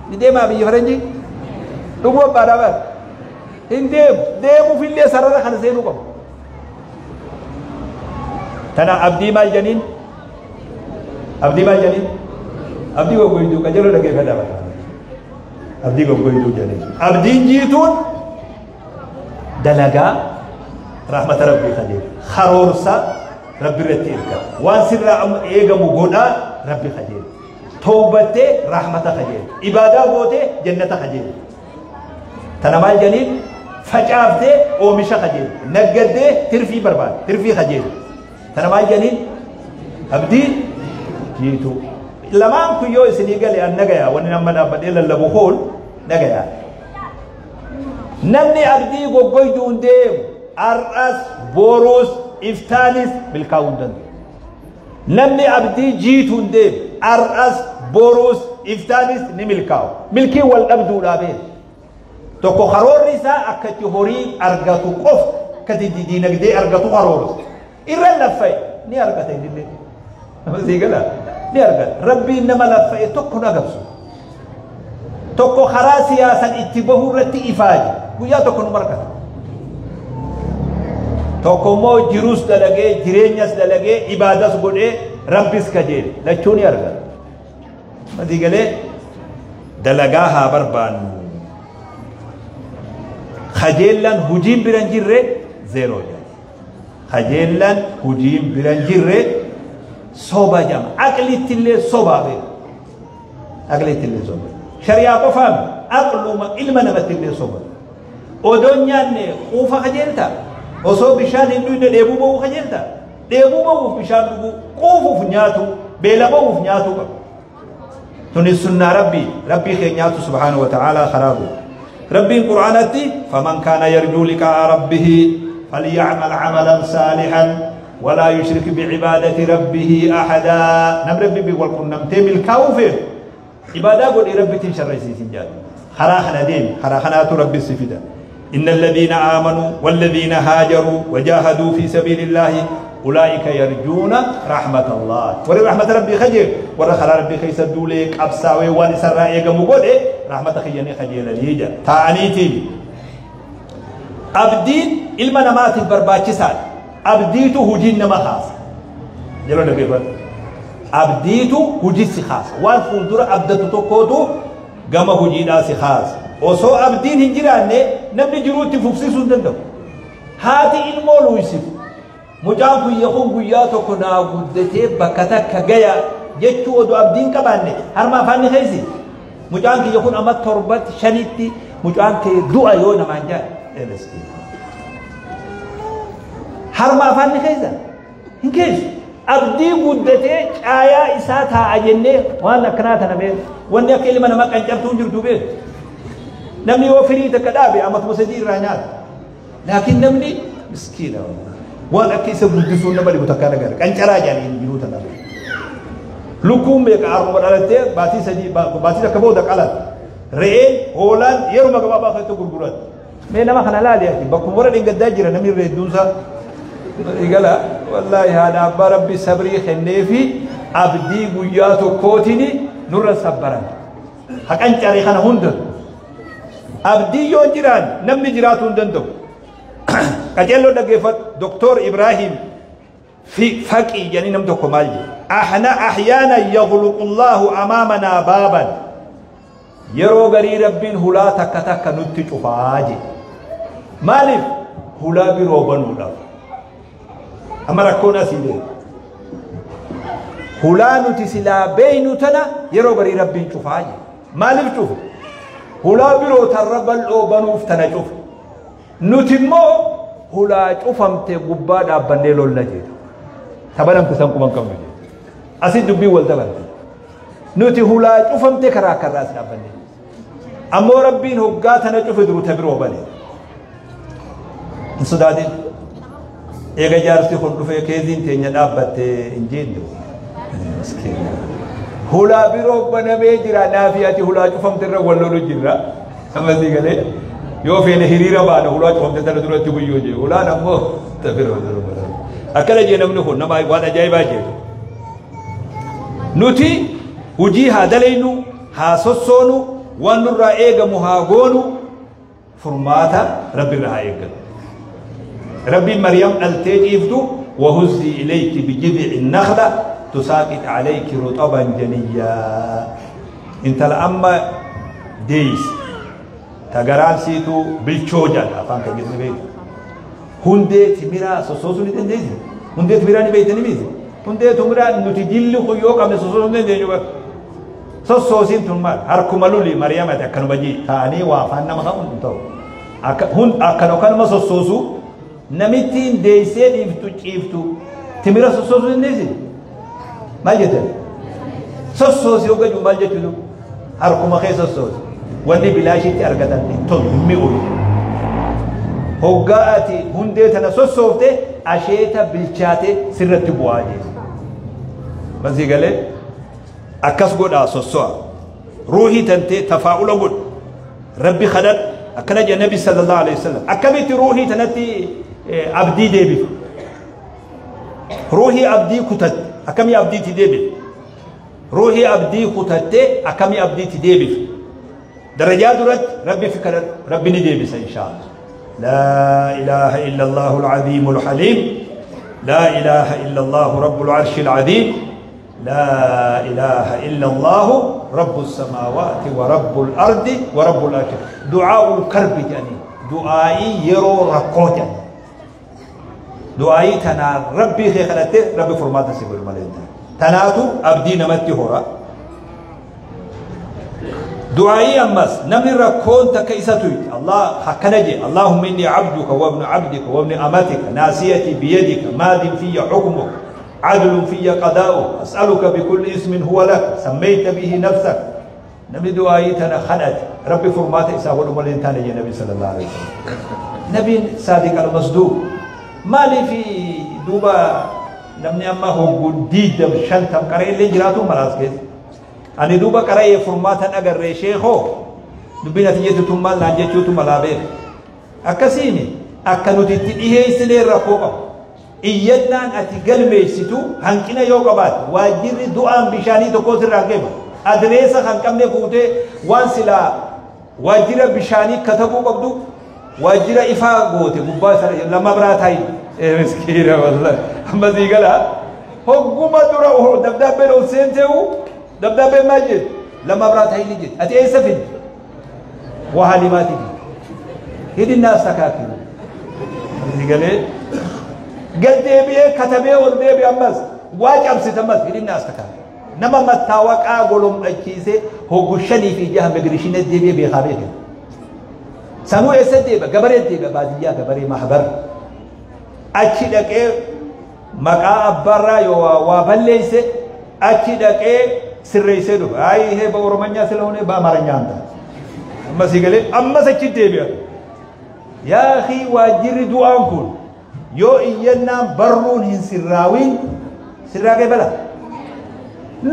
ni deemaa biyya faranjii dhuguma abbaadhaa bara hin deemu deemuufillee sarara kana seenuu qabu. Tana abdii maal janiin? Abdii maal janiin? Abdii goggoyduu qajeeloo dhaggeeffadhaa bara. Abdii goggoyduu janiin. Abdiin jiituun dalagaa rahmata rabbii kajeelu karoorsa rabbi irratti ergama waan sirraa eegamu godhaa rabbi kajeelu tawbattee rahmata kajeelu ibaadaa gootee jannata kajeelu tana maal janiin facaaftee oomisha kajeelu naggaddee tirfii barbaade tirfii kajeelu tana maal janiin abdii jiituu lamaan kun yoo isinii gale an nagayaa wanni nama dhaabbadhee lallabu kun nagayaa namni abdii goggoyduun deemu ar'as boruus iftaanis milkaa'uu hin danda'u. Namni abdii jiituun deemu ar'as boruus iftaanis ni milkaa'u. Milkiin wal dhabduudhaa beeku. Tokko karoorri isaa akka itti horii argatu qofa akka itti diinagdee argatu karoorsa. Irra laffa'e ni argata innillee. Nama sii gala ni argata. Rabbiin nama laffa'e tokko na gabsu. Tokko karaa siyaasan itti bahuu irratti ifaaje guyyaa tokko nu argata. Tokko immoo jiruus dalagee jireenyas dalagee ibaadas godhee rabbis kajeele lachuu ni argata. Masii galee dalagaa haa barbaannu. Kajeellaan hujiin bira hin jirre zeeroo jedhama. Kajeellaan hujiin bira hin jirre soba jedhama. Aqlitti illee sobaa beeku. Aqlitti illee soba. Shari'aa qofaan aqluma ilma namatti illee soba. Odoon nyaanne quufa kajeeltaa? Osoo bishaan hin dhugne dheebuu ba'uu kajeeltaa? Dheebuu ba'uuf bishaan dhuguu, quufuuf nyaatu, beela ba'uuf nyaatu qaba. Tuni sunnaa rabbii, rabbii keenyaatu subhaanahu wa ta'aalaa karaa godhe. Rabbiin Qur'aanatti faman kaana yarjuu liqaa'a rabbihi falya'mal 'amalan saalihan walaa yushrik bi'ibaadati rabbihi ahadaa. Nam rabbi bi wal qunnamtee milkaa'uu feetu ibaadaa godhee rabbittiin sharraysiisin jedha. Karaa kana deemi, karaa kanaatu rabbi si fida. إن الذين آمنوا والذين هاجروا وجاهدوا في سبيل الله أولئك يرجون رحمة الله. وري رحمة ربي خجل وري خلا ربي خيس الدوليك أبساوي وان سرائي قمو رحمة خيني خجل الهيجة تعنيتي أبدين إلما نمات برباچسان أبديتو هجين نما خاص جلو نبي فرد أبديتو هجي خاص وان فولدر أبدتو تكوتو قم هجين آسي خاص osoo abdiin hin jiraanne namni jiruutti fufsiisuu hin danda'u. Haati ilmoo luuysifu. Mucaan kuyya kun guyyaa tokko naa guddatee bakka takka gaya jechuu odoo abdiin qabaanne harma afaan ni keessi. Mucaan kiyya kun amma 7 5tti mucaan kee du'a yoo namaan jaal. Harma afaan ni keessa hin keessu. Abdii guddatee caayaa isaa taa'a jennee waan akkanaa tana beeku. Wanni akka ilma namaa qancartuu jirtu beeku. Namni yoo firii takka dhaabe amatuma 3 irraa nyaata. Laakiin namni miskiina waan akka isa guddisuun nama dhibu takkaa nagara. Qancaraa jedhanii jiruu tana. Lukkuun meeqa haruma dhalattee baatii 3 baatii takka booda qalata. Re'een hoolaan yeruma gabaabaa keessatti gurguratu. Mee nama kana laali ati bakkuma warra dheengaddaa jira namni irra hedduunsaa. Igala wallaahi haadha abbaa rabbi sabrii kenneefi abdii guyyaa tokkootiin nurra sabbaran. Haqancaree kana hunda. Abdii yoo jiraan namni jiraatu hin danda'u. Qajeelloo dhaggeeffadhu Doktor Ibrahim Faqii jedhanii nam tokko maal jedhe? Ahna ahyaana yaghluqu Allahu amaamanaa baaban. Yeroo garii rabbiin hulaa takka takka nutti cufaa jedhe. Maaliif? Hulaa biroo banuudhaaf. Amma rakkoon asii deema. Hulaa nuti silaa beeynu tana yeroo garii rabbiin cufaa jedhe. Maaliif cufe? Hulaa biroo tarra bal'oo banuuf tana cufe. Nuti immoo hulaa cufamte gubbaa dhaabbannee lolla jedhe. Tabanamte san quban qabnu jedhe. Asii dubbiin wal dabarte. Nuti hulaa cufamte karaa karraas dhaabbannee. Ammoo rabbiin hoggaa tana cufe duru ta biroo bane. Hin sodaatin. Eega jaarsi kun dhufee keeziin teenya dhaabbatte hin jenne. Hulaa biroo banamee jira naafi ati hulaa cufamte irra wal lolu jirra. Amma sii galee yoo feene hiriira baana hulaa cufamte tana duratti guyyoo jee. Hulaan ammoo ta biroo dura baname. Akkana jee namni kun nama waan ajaa'ibaa jee. Nuti hujii haa dalaynu, haa sossoonu, waan nurraa eegamu haa goonu, furmaata Rabbi irraa haa eeggatu. Rabbiin Maryam dhaltee ciiftu وهزي إليك بجذع النخلة تساقط عليك رطبا جنيا. انت الأما ديس تغران سيتو بالشوجان أفان كجسم بيت هندي تمرا سوسو ندندي هندي تمرا نبيت نبيت هندي تمرا نتجل خيوك أم سوسو ندندي سوسو تمر هركملولي مريم تكنو بجي تاني وافان نما خون تو هن أكنو كان ما سوسو نمتين ديسين إفتو چيفتو تمرا سوسو ندندي ما جتن سوسو سيوكا جمال جتلو هركما خي سوسو wanni bilaashitti argatan hin tolu hin mi'u. Hoggaa ati hundee tana sossoofte asheeta bilchaate sirratti bu'aa jee. Masii galee akkas godhaa sosso'a. Ruuhii tantee tafaa'ula godhu. Rabbi kadhadhu. Akkana jedha Nabi sallallahu alaihi wasallam. Akkamitti ruuhii tanatti abdii deebifu? Ruuhii abdii kutatte akkamii abdiitti deebifu? Ruuhii abdii kutatte akkamii abdiitti deebifu? درجات رد ربي فكر ربي ندي إن شاء الله. لا إله إلا الله العظيم الحليم، لا إله إلا الله رب العرش العظيم، لا إله إلا الله رب السماوات ورب الأرض ورب العرش. دعاء الكرب يعني دعائي يرو رقوتا دعائي تنا ربي خلته ربي فرماته سيقول مالنتا تناتو أبدي نمتي هورا دعائي أمس نمر ركون تكيستوي الله حكنجي اللهم إني عبدك وابن عبدك وابن أمتك ناسيتي بيدك ماض في حكمك عدل في قضاؤك أسألك بكل اسم هو لك سميت به نفسك. نمر دعائي تنخنت ربي فرمات إساء والأمالين تاني النبي صلى الله عليه وسلم. نبي صادق المصدوق ما لي في دوبا نمني أما هو قديد شنتم قرأي اللي جراتو مراس كيس ani duuba qara'ee furmaatan agarree sheekoo dubbiin ati jettu tun maal naan jechuutu malaa beeka. Akkasiini akka nuti itti dhiheessinee rakkoo qabu. Iyyannaan ati galmeessitu hanqina yoo qabaatte waajjirri du'aan bishaanii tokko sirraa geema. Adreessa kan qabne fuutee waan silaa waajjira bishaanii katabuu qabdu waajjira ifaa goote gubbaa sana lama biraa taayi. Miskiina wallahi amma sii galaa hogguma dura dabdaabbeen ol seenteewu dabdaabeen maal jedhu lama biraa taayi ni jedhu ati eessa fidde waa halimaati hidhinnaa astakaakii galee gad deebi'ee katabee ol deebi'e ammas waa cabsite ammas hidhinnaa astakaakii nama mattaawaqaa golomdhachiisee hoggu 5 fi 6 migirishina deebi'ee beekaa beeke sanuu eessa deebi'a gabaree deebi'a baadiyyaa gabaree mahbar achi dhaqee maqaa abbaarraa yoo waa balleeyse achi dhaqee sirreessee dhufa. Ay ይሄ በኦሮሞኛ ስለሆነ በአማርኛ አንተ ammas galee ammas achi deebi'a. Yaa akhi waajjirri du'aan kun yoo iyyannaan barruun hin sirraawin sirraa bala.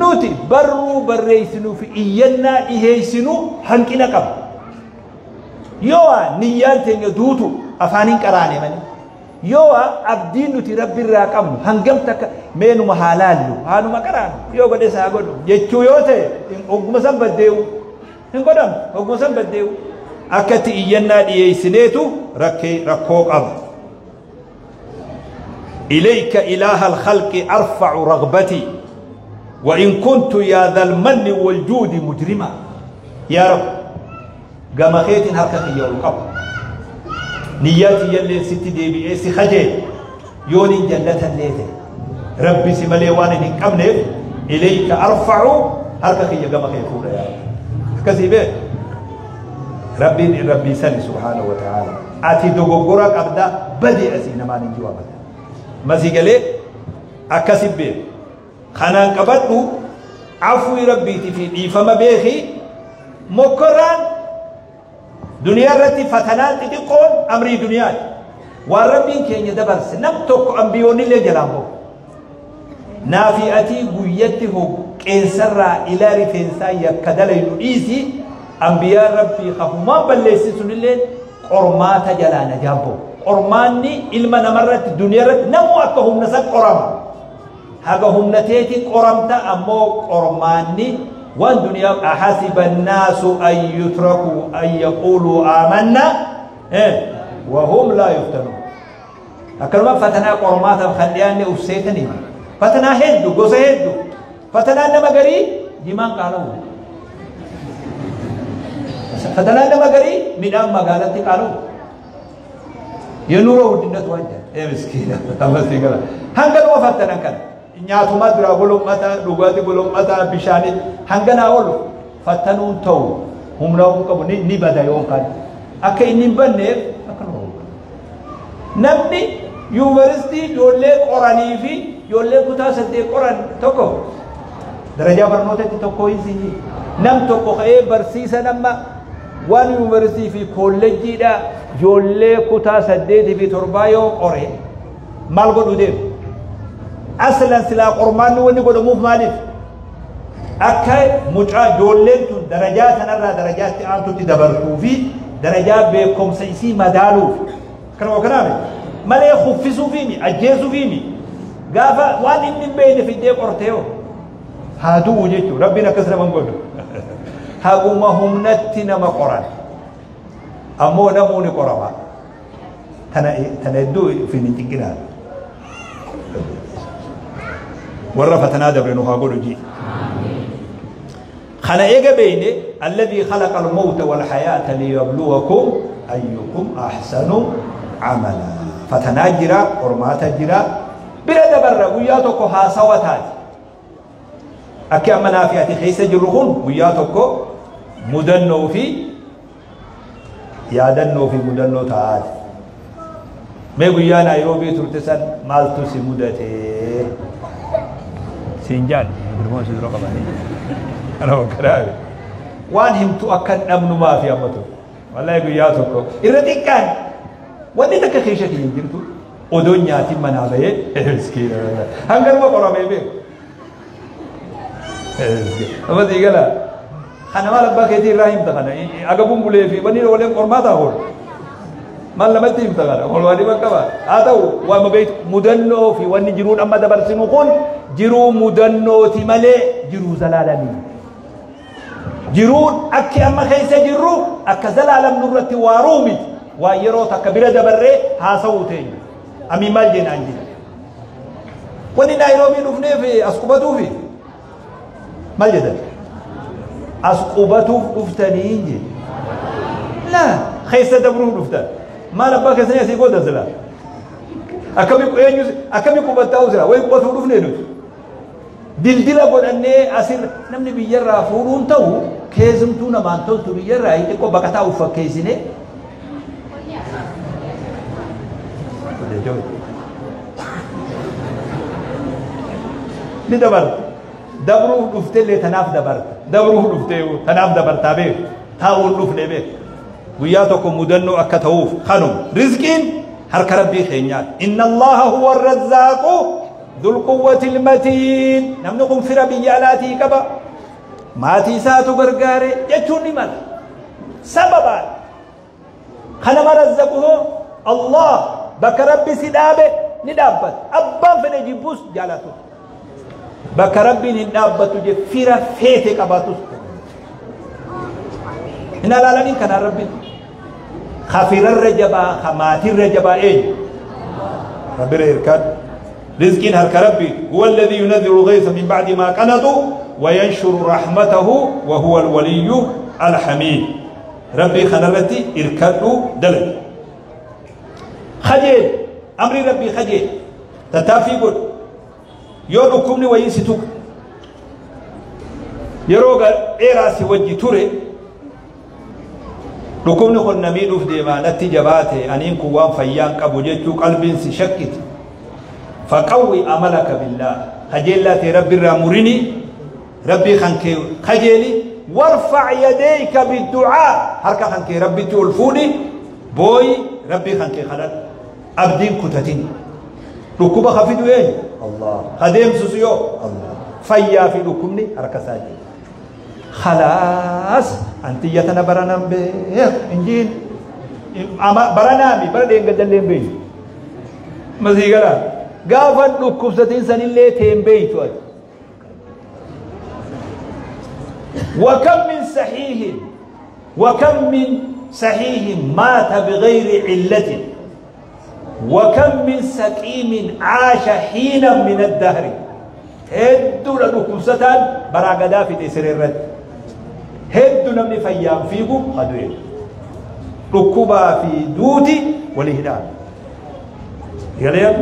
Nuti barruu barreessinuu fi iyyannaa dhiheessinu hanqina qaba. Yoo niyyaan teenya duutu afaaniin qaraane malee. Yoo abdiin nuti rabbi irraa qabnu hangam takka meenuma haa laallu haanuma qaraanu yoo godhe isaa godhu jechuu yoo ta'e ogguma san baddeewu hin godhamu ogguma san baddeewu akkatti iyyannaa dhiyeessineetu rakkoo qaba. إليك إله الخلق أرفع رغبتي وإن كنت يا ذا المن والجود مجرما. يا رب قام خيت هركتي يا القبر نياتي يلي ست دي بي اس خجل يوني جنة الليل ربي سملي وانا نكمل إليك أرفع هركتي يا قام خيت يا رب كذبه ربي ربي سني سبحانه وتعالى أتي دوغورك أبدا بدي أسينا ما نجوا أبدا مسيقلي أكسب به خنان قبضو عفو ربي تفي فما بيخي مكران دنيا رتي فتنات تقول أمري دنيا وربي كين يدبرس نمتك أنبيوني اللي جلامو نافئتي قويته كنسر إلى رفنسا يكدل ينئيسي أنبياء ربي خفما بلسي سنلين قرمات جلانا جابو Qormaanni ilma namarratti duniyaarratti namuu akka humna san qorama. Haga humna teetiin qoramta ammoo qormaanni waan duniyaa ahasiba annaasu an yutrakuu an yaquuluu aamanna wahum laa yuftanuun. Akkanuma fatanaa qormaataaf kan dhiyaanne uf seetanii fatanaa hedduu gosa hedduu fatanaan nama garii jimaan qaala'u. Fatanaan nama garii midhaan magaalatti qaala'u. የኑሮ ውድነት ዋንጃ ምስኪና ተመስገን hanganuma fattanan kana nyaatuma duraa golommata dhugaatii golommata bishaanii hanganaa ol fattanuun ta'u humna hin qabu ni bada yookaan akka inni hin banneef akkanuma namni yuunivarsiitii ijoollee qoranii fi ijoollee kutaa 8 qoran tokko darajaa barnootatti tokko hin sinyi nam tokko ka'ee barsiisa nama waan yuunivarsiitii fi kolleejjiidha ijoollee kutaa 8 fi 7 yoo qore maal godhu deemu aslan silaa qormaanni wanni godhamuuf maaliif akka mucaa ijoolleen tun darajaa sanarraa darajaatti aantutti dabartuu fi darajaa beekumsa isii madaaluuf kanuma kanaame malee kuffisuufiimi ajjeesuufiimi gaafa waan inni hin beekne fiddee qortee hoo haa du'u jechuudha rabbiin akkas nama hin godhu haguma humnatti nama qoran ammoo namuu ni qorama tana hedduu ofiin hin cinqinaa warra fatanaa dabre nu haa godhu jii kana eega beeyne alladhii khalaqa almawta walhayaata liyabluwakum ayyukum ahsanu amala fatanaa jira qormaata jira bira dabarra guyyaa tokko haasawa taati akki amma naafi ati keessa jirru kun guyyaa tokko mudannoo fi yaadannoo fi mudannoo taati mee guyyaa Naayiroobii turte san maaltu si mudate siin jaan gurmuun si dura qabanii kana wakkaraabe waan himtu akka hin dhabnu maafi amma tokko wallahi guyyaa tokko irra xiqqaan wanni takka keessa kiyya jirtu odoon nyaatiin manaa bahee miskiina hanganuma qoramee beeku amma sii gala kana maal abbaa keetii irraa himta kana agabuun bulee fi wanni ooleen qormaataa oolu maal namatti himta kana oolwaa dhiba qaba haa ta'u waama beektu mudannoo fi wanni jiruun amma dabarsinu kun jiruu mudannooti malee jiruu zalaalamii jiruun akki amma keessa jirru akka zalaalam nurratti waaruu miti waan yeroo takka bira dabarree haasawuu teenya amii maal jeenaan jira wanni Naayiroobii dhufneef as qubatuufi maal jedhan as qubatuuf dhuftanii hin jedhe laa keessa dabruuf dhuftan maal abbaa keessanii asii gootan silaa akkami qubattaa'u silaa wayi qubatuuf dhufnee nuti dildila godhannee asirra namni biyyarraa fuudhuun ta'u keessumtuu namaan toltu biyyarraa xiqqoo baqataa uf fakkeessine ni dabarta dabruuf dhuftellee tanaaf dabarta dabruuf dhuftee tanaaf dabartaa beeku taa'uun dhufne beeku guyyaa tokko mudannoo akka ta'uuf kanuma rizqiin harka rabbii keenyaati inna allaha huwa arrazzaaqu dhul quwwati ilmatiin namni kun fira biyya alaatii qaba maatii isaatu gargaare jechuun ni mala sababaan kanama razzaqu hoo allah bakka rabbi si dhaabe ni dhaabbata abbaan fedhe jibbus jaalatu bakka rabbiin hin dhaabbatu je fira feete qabaatus hin alaalaniin kanaan rabbiin kafirarra jabaa ka maatirra jabaa eenyu rabbirra hirkaan rizqiin harka rabbi huwa alladhii yunazzilu lghaysa min ba'di maa qanatuu wayanshuru rahmatahu wa huwa alwaliyyu alhamiid rabbii kanarratti hirkadhu dalagi khajeel amri rabbii khajeel tattaaffii godhu yoo dhukkubni wayii si tuqe yeroo dheeraa si wajji ture dhukkubni kun na miidhuuf deemaa natti jabaate aniin kun waan fayyaan qabu jechuu qalbiin si shakkiti faqawwi amalaka billaah kajeellaa ta'e rabbiirraa murini rabbii kan kee kajeeli warfac yadayka bidducaa harka kan kee rabbitti ol fuudhi booyi rabbii kan kee kadhadhu abdiin kutatin dhukkuba ka fidu eenyu Allah ka deemsisu yoo Allah fayyaa fi dhukkubni harka isaa jira khalaas antiyya tana baranan beek injiin Baranaami bara dheengadallee hin beeytu. Masii galaa gaafa dhukkubsatiin sanillee tee hin beeytu ati. وكم من صحيح وكم من صحيح مات بغير علة وكم من سقيم عاش حينا من الدهر. هدو لدكوستان براغدا في تسريرت هدو نمني فيام فيكم خدوين ركوبا في دوتي ولهدان يليم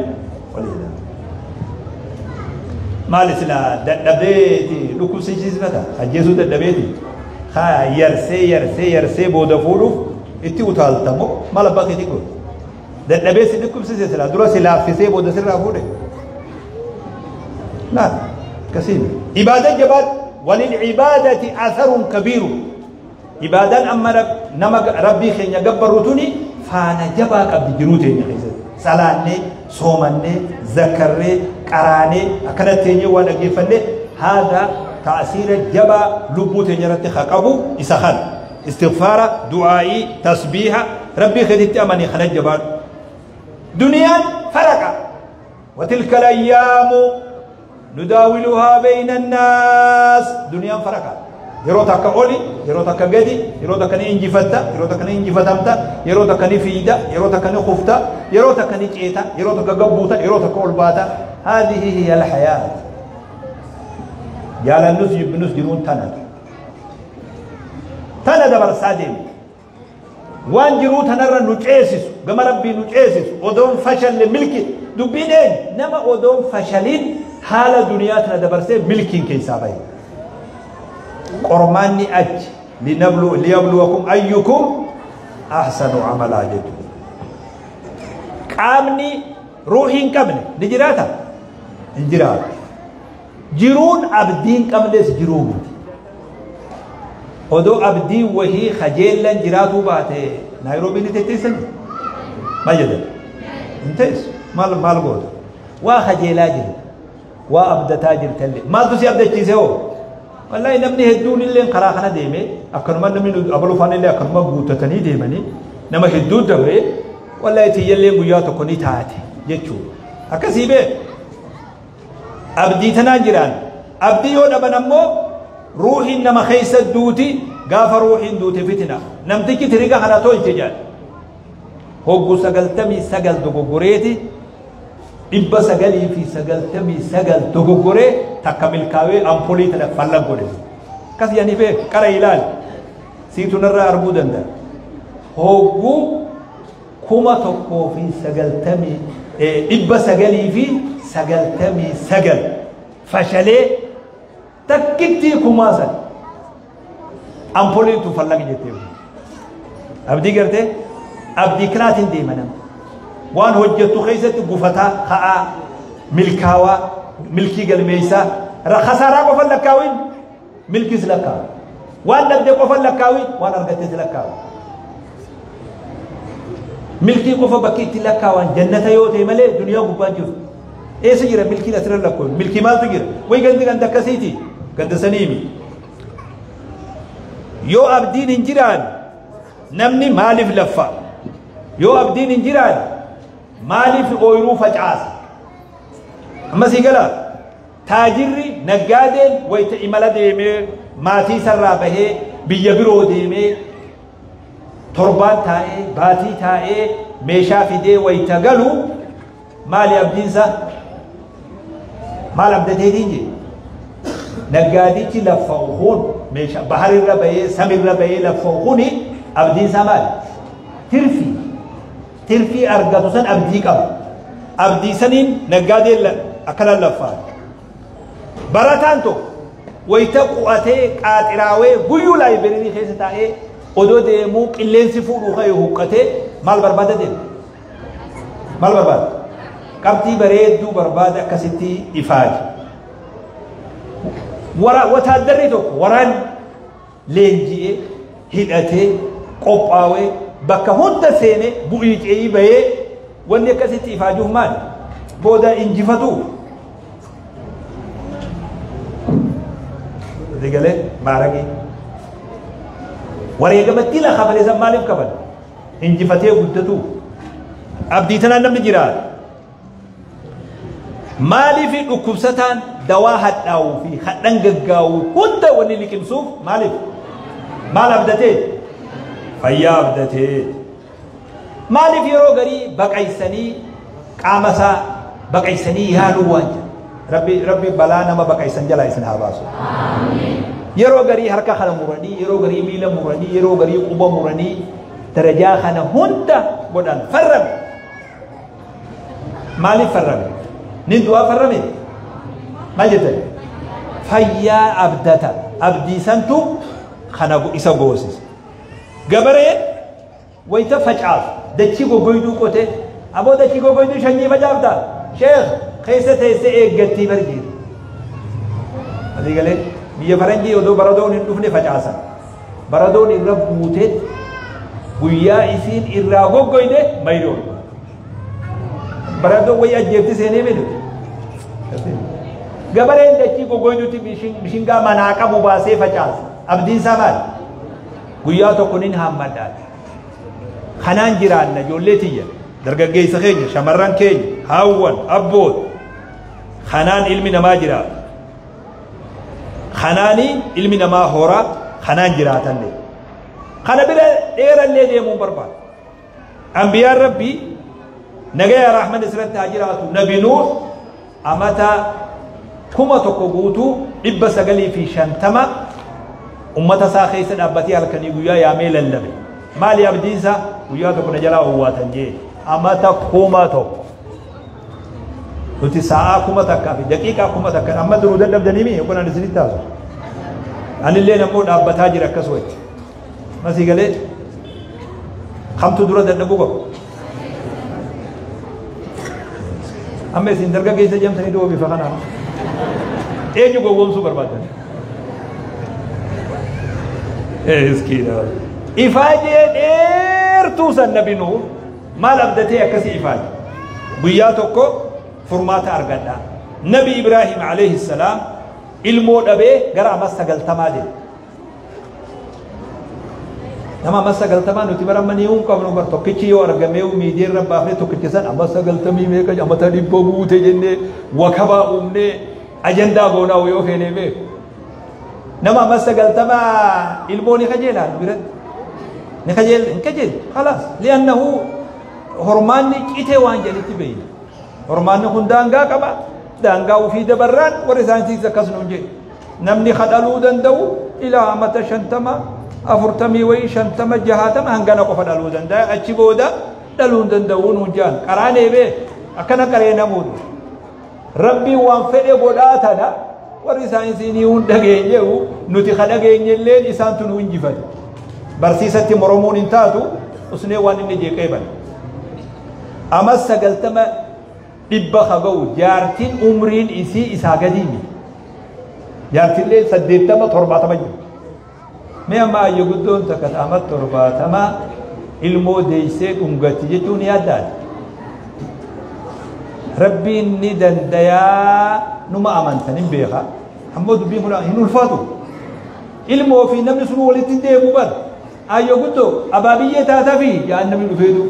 ولهدان مالي سلا دبيتي ركوب سيجيز فتا خجيسو دبيتي خا يرسي يرسي يرسي بودفورو اتي وتالتمو مالا باقي تيكو دبيتي ركوب سيجيز سلا درا سلا في بودسر رافوده لا كثير. عبادة جبات وللعبادة أثر كبير. عبادة أما رب نما ربي خين يجبرتني فأنا جباك بجروتين يا خيزة سلاني صومني ذكرني قراني أكلتني وأنا جيفني هذا تأثير الجبا لبوتين يرتي خقبو إسخان استغفار دعائي تسبيح ربي خدت أماني خلج جبال دنيا فرقة وتلك الأيام نداولها بين الناس. دنيا فرقة يروتك أولي يروتك قدي يروتك نينجفتا يروتك نينجفتمتا يروتك نفيدا يروتك نخفتا يروتك نجيتا يروتك قبوتا يروتك أولباتا. هذه هي الحياة. يا لنس يبنس جرون تند تند برسادين وان جرو تنرى نجيسس قم ربي نجيسس ودون فشل لملكي دبينين نما ودون فشلين حال دنياتنا دبرسي ملكين كيسابين قرماني أج لنبلو ليبلوكم أيكم أحسن عملا. جدو قامني روحين كمني نجراتا نجرات جيرون أبدين كمنس جيرون ودو أبدين وهي خجيلا جراتو باتي نيروبي نتتسن ما جدل انتس مال مال قود وخجيلا جرو وأبدا تاجر تلي ما تسي أبدا تيسه والله نمني هدون اللي قراخنا ديمي أكرم نمني أبلو فان اللي أكرم بوتتني ديمني نما هدود دبري والله تيجي بياتو كوني تاتي جتشو أكسيبه أبدي تناجران أبدي يود أبنمو روحي نما خيس دوتي غاف روحي دوتي فتنة نمتكي تريقا خنا توي تجان هو سقلتمي سقل دوغوريتي إبا سقلي في سقلتمي سقل دوغوري تكمل كاوي أمبولي تنفلق قولي كاس يعني في كرا إلال سيتو نرى أربودن ده هو كما تكو في سقلتمي إبا سقلي في سقلتمي سقل فشلي تكتي كماسا أمبولي تفلق جتيو أبدي قرتي أبدي كراتين دي منام وان هجتو خيسة قفتا خاء ملكاوا ملكي قلميسا خسارة قفل لكاوين ملكي سلكاوين وان نبدي قفل لكاوين وان أرغتي سلكاوين ملكي قفل بكيتي لكاوين جنة يوتي ملي دنيا قبان جف ايه سجرة ملكي لسر لكاوين ملكي مال تجر وي قندي قندك كسيتي قند سنيمي يو أبدين انجران نمني مالف لفا يو أبدين انجران مالف أويرو فجعاس أما سيقلا تاجري نقادين ويتعمل ديمي ماتي سرابه بيبرو ديمي تربان تائي باتي تائي ميشا في دي ويتقلو مالي أبدين سا مال أبدتين جي نقادي لفوخون ميشا بحر الربيه سمر الربيه لفوخوني أبدين سا مالي ترفي ترفي أرغتو سن أبدي قبل أبدي سنين نقادي أكل اللفات براتانتو ويتقواتي قاتراوي قيو لايبريري خيستاي odoo deemuu qilleensi fuudhuu ka'e huqqatee maal barbaada deema? Maal barbaada? Qabxii bareedduu barbaada akkasitti ifaaji. Wataaddarri tokko waraan leenji'ee hidhatee qophaawee bakka hunda seenee bu'ii ce'ii bahee wanni akkasitti ifaajuuf maali? Booda injifatu. Galee maaragee. Wareegamatti la kafale san maaliif kafale? Injifatee guddatu. Abdii tanaan namni jiraata. Maaliif dhukkubsataan dawaa hadhaa'uu fi hadhan gaggaa'uu hunda wanni liqimsuuf maaliif? Maal abdatee? Fayyaa abdatee. Maaliif yeroo garii baqaysanii qaama isaa baqaysanii yaaluu waan jedhu? Rabbi balaa nama baqaysan jalaa isin haa baasu. Yeroo garii harka kana muranii, yeroo garii miila muranii, yeroo garii quba muranii darajaa kana hunda godhan farrame. Maaliif farrame? Nin du'aa farrame? Maal jettan? Fayyaa abdata. Abdii santu kana isa goosise. Gabareen wayita facaasu dachii goggoyduu qotee aboo dachii goggoyduu shanyii facaafta sheekh keessa teessee eeggattii barjiira. Asii galee biyya faranjii odoo baradoon hin dhufne facaasan. Baradoon irra buutee guyyaa isiin irraa goggoyde mayroon. Baradoon wayii ajjeefti seenee miidhu. Gabareen dachii goggoyduutti mishingaa manaa qabu baasee facaasa. Abdiin isaa maali? Guyyaa tokko nin haammadhaati. Kanaan jiraanna ijoollee tiyya, dargaggeessa keenya, shamarran keenya, haawwan, abboota. Kanaan ilmi namaa jiraata. Kanaani ilmi namaa horaa kanaan jiraatanne. Kana bira dheerallee deemuun barbaada. Ambiyaan Rabbii nagaya rahman isirratti haa jiraatu. Nabi Nuux amata 1000 guutuu 950 ummata isaa keessa dhaabbatee halkanii guyyaa yaamee lallabe. Maali abdiin isaa? Guyyaa tokko na jalaa owwaatan jee. Amata 1000. Nuti sa'aa 1000 fi daqiiqaa 1000 amma duruu dadhabdanii mi yookaan ani isinitti haasu. Anillee ammoo dhaabbataa jira akkasumatti. Masii galee kamtu dura dadhabuu qabu. Amma isin dargaggeessa jedhamtanii du'oo bifa kanaan. Eenyu gowwoomsuu barbaadan? Iskiina. Ifaajee dheertuu san Nabi Nuh maal abdatee akkasii ifaaje? Guyyaa tokko furmaata argadha. Nabi Ibraahim alayhi salaam ilmoo dhabee gara amma 90 deeme. Nama amma 90 nuti baramanii hin qabnu bar tokkichi yoo argamee miidiyee irra baafnee tokkichi san amma 90 meeqa amata 100 guute jennee wakabaa uumnee ajandaa goonaa yoo feene beeku. Nama amma 90 ilmoo ni kajeelaa nu biratti. Ni kajeela hin kajeelu khalaas li'annahu hormaanni citee waan jedhanitti beeyna. Hormaanni kun daangaa qaba. Daangaa ofii dabarraan warri saayinsiis akkas nuun jedhu. Namni kadhaluu danda'u ilaa amata 50 40 wayii 50 60 hangana qofa dhaluu danda'a. Achi booda dhaluu hin danda'u nuun jedhan. Qaraanee bee akkana qaree namoota. Rabbiin waan fedhe godhaa tana warri saayinsii ni hin dhageenyeewu nuti ka dhageenyelleen isaantu nu injifate. Barsiisatti moromuun hin taatu usnee waan inni jeeqee bane. Amas 90 100 ka ga'u jaartiin umriin isii isaa gadiimi. Jaartillee 80 70 jiru. Mee amma ayyo guddoon takka ama 70 ilmoo deessee dhungatti jechuun yaaddaati. Rabbiin ni dandayaa numa amantan hin beeka. Ammoo dubbiin kun hin ulfaatu. Ilmoo fi namni sun walitti deemu bar. Ayyo guddoo abaabiyyee taataa fi jaan namni dhufeetu.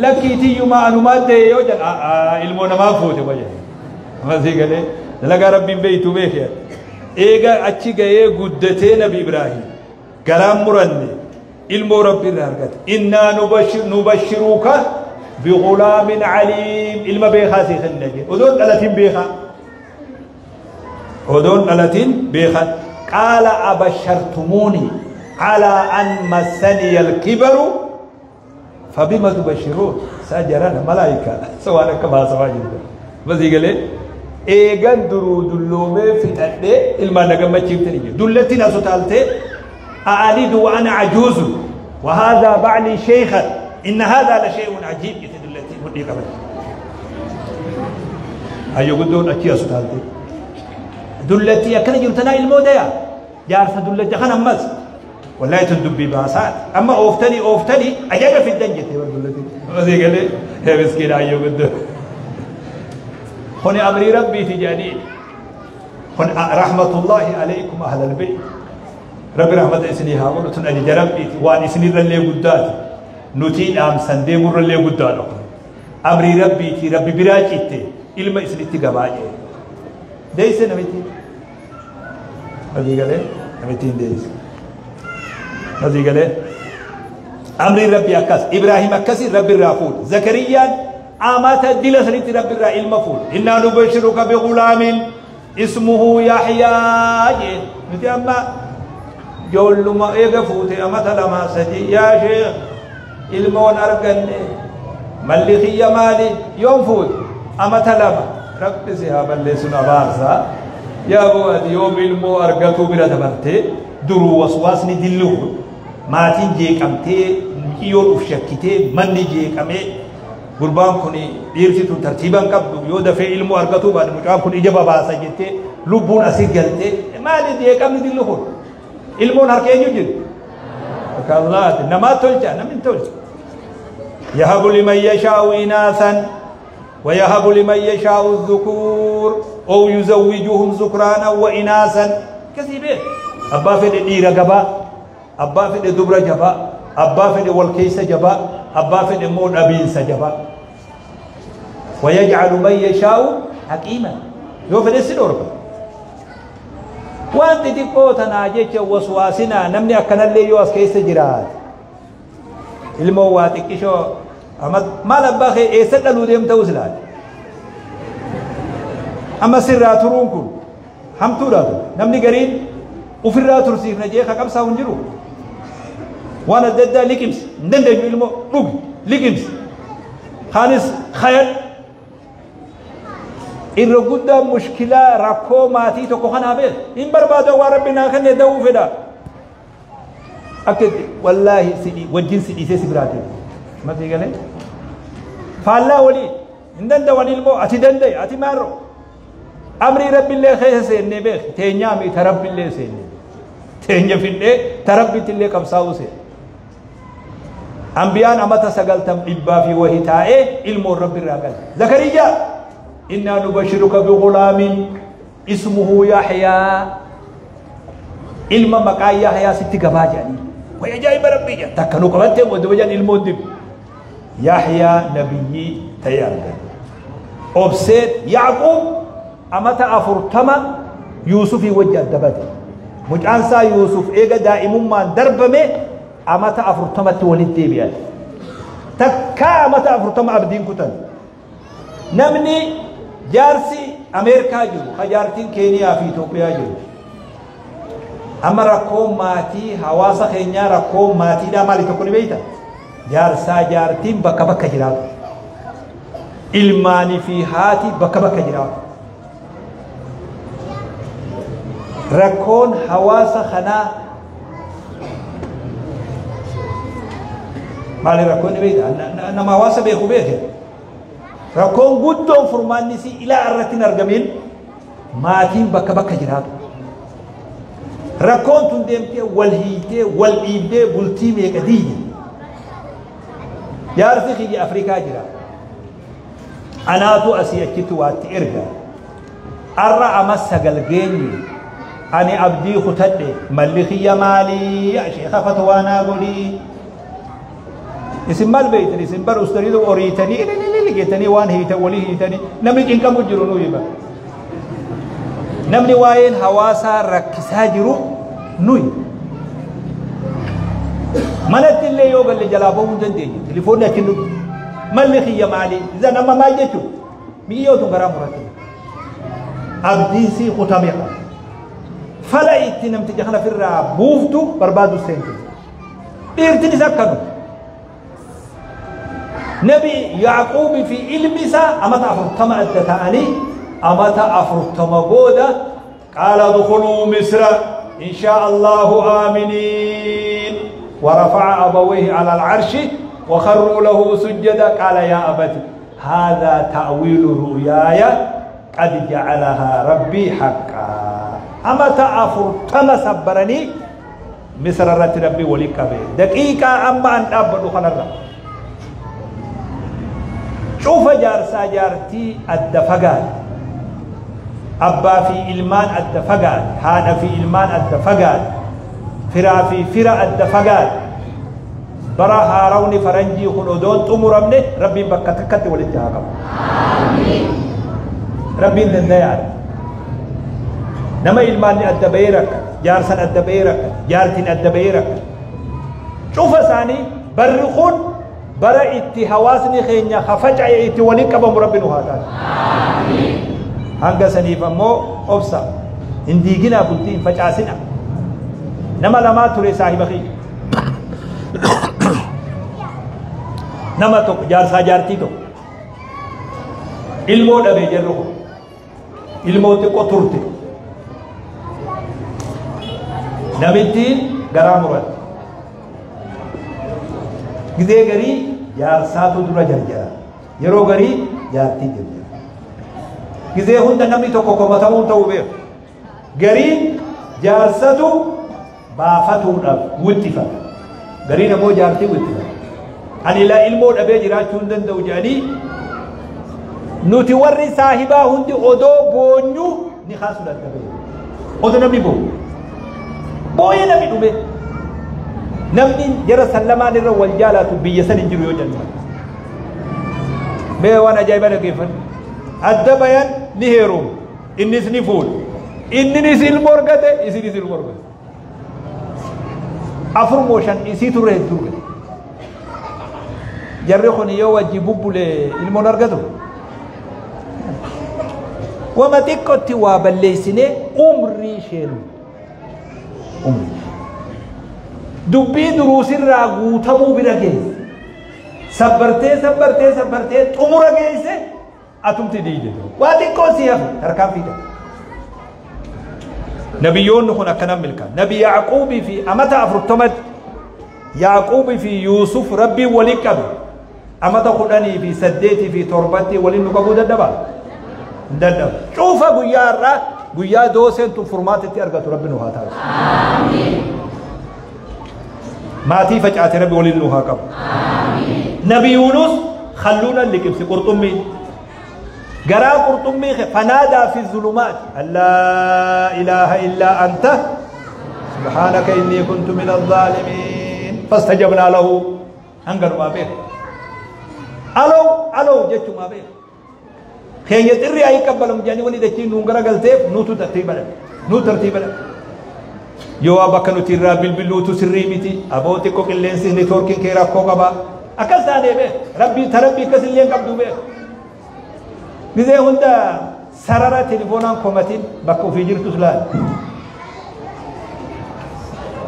Lakkii tiyyumaa anumaa ta'e yoo jedhan ilmoo namaa fuute wayya. Amasii galee dalagaa Rabbiin beeytuu beekee. Eega achi ga'ee guddatee Nabi Ibraahim garaan muranne ilmoo Rabbi irraa argate. Innaa nubashiruuka bighulaamin aliim ilma beekaa sii kenna jedhe. Odoon dhalatiin beekaa. Odoon dhalatiin beekaa. Qaala abashartumuuni alaa an massaniya alkibaru fabima tubashiruun sajarana malaayika sawaan akka baasawaa jirta. Basii galee eegan duruu dulloomee fixadhee ilmaan na gammachiiftanii jiru. Dullattiin as utaaltee a'alidu wa ana ajuuzu wa haadhaa ba'lii sheekhan inna haadhaa la shay'un ajiib jette dullattiin mudhii qabate. Ayyo guddoon achii as utaaltee. Dullattii akkana jirtu tanaa ilmoo dayaa jaarsa dullacha kan ammas wallahi tun dubbii baasaati. Amma ooftanii ooftanii ajaa'iba fiddan jette bar dullattiin. Basii galee miskiina ayyo guddoo. Kuni amrii Rabbiiti jedhanii. Kun rahmatullahi alaykum ahlal bayt. Rabbi rahmata isinii haa godhu tun ajaja Rabbiiti waan isinirrallee guddaati. Nuti dhaamsan deemurrallee guddaadha. Amrii rabbiitii rabbi biraa citte ilma isinitti gabaa jee. Deeyse namitti. Asii galee namitti hin deeyse. Asii galee. Amrii rabbi akkas. Ibraahim akkasii rabbi irraa fuudhe. Zakariyaan amata dila sanitti rabbi irraa ilma fuudhe. Innaa nubashiruka bighulaamin ismuhu Yahyaa jee. Nuti amma ijoolluma eega fuute amata 2 3 yaa sheekh ilmoon arganne malli kiyya maali yoom fuute amata 2 rabbi si haa balleessu abaarsa yaa boo ati yoom ilmoo argatuu bira dabartee duruu waswaasni dillu maatiin jeeqamtee muciyyoon uf shakkitee manni jeeqamee gurbaan kun dhiirti tun tartiiban qabdu yoo dafee ilmoo argatuu baate mucaan kun ija babaasa jettee lubbuun asii galtee maali jeeqamni dillu kun ilmoon harka eenyu jiru harka Allaati namaa tolcha namni tolcha yahabu liman yashaa'u inaasan ويهب لمن يشاء الذكور أو يزوجهم ذكرانا وإناثا كثيرين أبا في ديرة جبا أبا في دبرة جبا أبا في والكيس جبا أبا في مون أبين جبا ويجعل من يشاء حكيما يوفي السنور وأنت تقوتنا جيش وسواسنا نمني أكن اللي يوس كيس جرات الموات كيشو أما ما لبخي إيسد لوديم توسلات أما سرات رونكم هم توراتو نمني قرين وفي الراتور سيفنا جيخا كم ساونجرو وانا ددا لكمس ندند يلمو روج لكمس خالص خيال الرجودة مشكلة ركو ماتي تو كهنا بيت إن بربادو وربنا خلنا دو فدا أكيد والله سيدي وجين سيدي سيدي براتي ما في قال فالله ولي إن دواني المو أتي دندي أتي مارو أمري رب الله خير سيدني بيخ تينيامي ترب الله سيدني تينيا في الله تربي تلي كم ساوسي أنبيان أمتا سقلتم إبا في وهتائه علم رب الرجل زكريا إنا نبشرك بغلام اسمه يحيى علم مكاي يحيى ست قباجاني ويجاي بربي تكنو قبلت ودوجان علم الدب يحيى نبي تيار أبسط يعقوب أمتا أفرتما يوسف وجه الدبت مجانسا يوسف إيجا دائم ما دربمه أمتا أفرتما تولد بيال تكا أمتا أفرتما أبدين كتن نمني جارسي أمريكا جو خجارتين كينيا في إثيوبيا جو أما ركوم ماتي حواسة خينيا ركوم ماتي دا مالي تكوني بيتا جارسا جارتين بكا بكا جرات إلماني في هاتي بكا بكا جرات ركون حواسة خنا مالي ركون بيتا نما حواسة بيخو بيخي ركون قدوم فرمان نسي إلى أرتين أرقمين ماتين بكا بكا جرات ركون تندمتي والهيتي والإيبدي بلتي ميكدية يارسي خيجي أفريقيا جرا أنا تو أسي أكتو واتي إرقا أرى أمسا قلقيني أنا أبدي ختدي ملخي يا مالي يا شيخ فتوانا قولي اسم مال بيتني اسم بر أستريدو أوريتني لقيتني وان هيتا ولي هيتني نملك إن كم جرونو يبا نمني واين حواسا ركسا جرو نوي منت اللي يوغل اللي جلابه من دندي تليفون يكنو ملخي يا مالي إذا نما ما جيتو ميوتو غرام مرتي أبدي سي ختاميقا فلا إتنم تجخنا في الرا بوفتو بربادو سنتي إرتني سكنو نبي يعقوب في علم سا أمتا أفرتما أدتاني أمتا أفرتما بودا قال ادخلوا مصر إن شاء الله آمنين ورفع أبويه على العرش وخروا له سجدا قال يا أبت هذا تأويل رؤياي قد جعلها ربي حقا أمتا أفرتما سبرني مصر رت ربي ولك به دقيقة أما أن أبدو خلرنا شوف جارسا جارتي الدفقات أبا في إلمان الدفقات هذا في إلمان الدفقات فرا في فرا الدفقات Bara haarawni faranjii kun odoon xumuramne Rabbiin bakka takkatti walitti haa qabu. Rabbiin dandayaadha. Nama ilmaanni adda bahee rakka, jaarsan adda bahee rakka, jaartiin adda bahee rakka. Cufa isaanii barri kun bara itti hawaasni keenya hafaca'e itti waliin qabamu Rabbi nu haa taasisu. Hanga saniif ammoo obsa hin diiginaa, bultii hin facaasina. Nama lamaa ture saahiba kiyya. Nama tokko jaarsaa jaartii tokko ilmoo dhabee jarri kun ilmoo xiqqoo turte. Namittiin garaa muratte. Gizee garii jaarsaatu dura jarjara. Yeroo garii jaartii jarjara. Gizee hunda namni tokko komatamuun ta'uu beeku. Gariin jaarsatu baafatuudhaaf wixxifata. Gariin ammoo jaartii wixxifata. Ani ilaa ilmoo dhabee jiraachuu hin danda'u jedhanii nuti warri saahibaa hundi odoo boonyuu ni kaasu dadhabee. Odoo namni boo'u. Boo'ee namni dhume. Namni jara san lamaan irra wal jaalatu biyya san hin jiru yoo jennu. Mee waan ajaa'iba dhaggeeffadhu. Adda bayan ni heerumu. Innis ni fuudhu. Inninis ilmoo argate, isinis ilmoo argate. 4 moo 5 isii turre hedduu argate. Jarri kun yoo wajji bubbule ilmoon argatu. Wama xiqqootti waa balleessinee umrii isheenu. Umrii. Dubbii duruusirraa guutamuu bira geesse. Sabbartee sabbartee sabbartee xumura geesse atumti diide. Waa xiqqoo si hafe tarkaanfii ta'e. Nabiyyoonni kun akkanaan milkaa'an. Nabi Yaaquubii fi amata 40tti Yaaquubii fi Yuusuf Rabbiin waliin qabe. Amata 10 fi 8 fi 7tti waliin nu qabuu dadhabaa? Hin dadhabu. Cufa guyyaa irraa guyyaa dooseen tun furmaatatti argatu Rabbi nu haa taasisu. Maatii facaate Rabbi waliin nu haa qabu. Nabi Yuunus halluuna liqimse qurxummii. Garaa qurxummii fanaadaa fi zulumaat. Allaa ilaaha illaa anta subhaanaka innii kuntu min azzaalimiin. Fastajabnaa lahu. Hanganumaa beeku. Aloo aloo jechumaa beeku. Keenya xirri ayii qabbalamu jedhanii wani dachiin nuun garagalteef nuutu tartiiba dhabe. Nuu tartiiba dhabe. Yoo bakka nuti irraa bilbiluutu sirrii miti. Aboo xiqqoo qilleensi neetwoorkiin kee rakkoo qaba. Akkas taanee beeku. Rabbii ta rabbii akkas illee hin qabdu beeku. Gizee hunda sarara telefoonaan komatiin bakka ofii jirtus laali.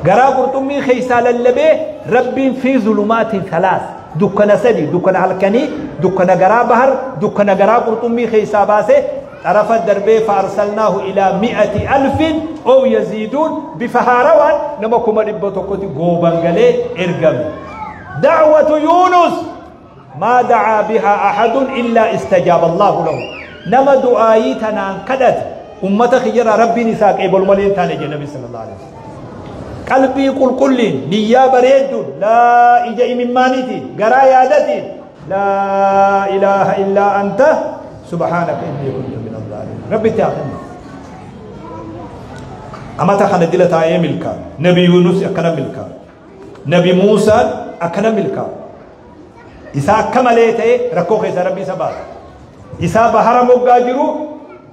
Garaa qurxummii keessaa lallabee Rabbiin fi zulumaatiin thalaas dukkana sadi dukkana halkanii dukkana garaa bahar dukkana garaa qurxummii keessaa baasee xarafa darbee fa'arsalnaahu ilaa 100,000 ow yaziiduun bifa haarawaan nama 100,000tti gooban galee ergame. Da'watu Yuunus maa da'aa bihaa ahadun illaa istajaaba Allahu lahu. Nama du'aayii tanaan kadhate ummata kiyyarraa Rabbiin isaa qeebalu malee hin taane jedhe Nabi sallallahu alaihi wasallam. Qalbii qulqulliin niyyaa bareedduun laa ija imimmaaniitiin garaa yaadatiin laa ilaaha illaa anta subhaanaka innii kuntu min azzaalimin. Rabbi itti haa kennu. Amata kana dila taa'ee milkaa. Nabi Yuunus akkana milkaa. Nabi Muusaan akkana milkaa. Isaa akka malee ta'e rakkoo keessaa Rabbi isa baasa. Isaa bahara moggaa jiru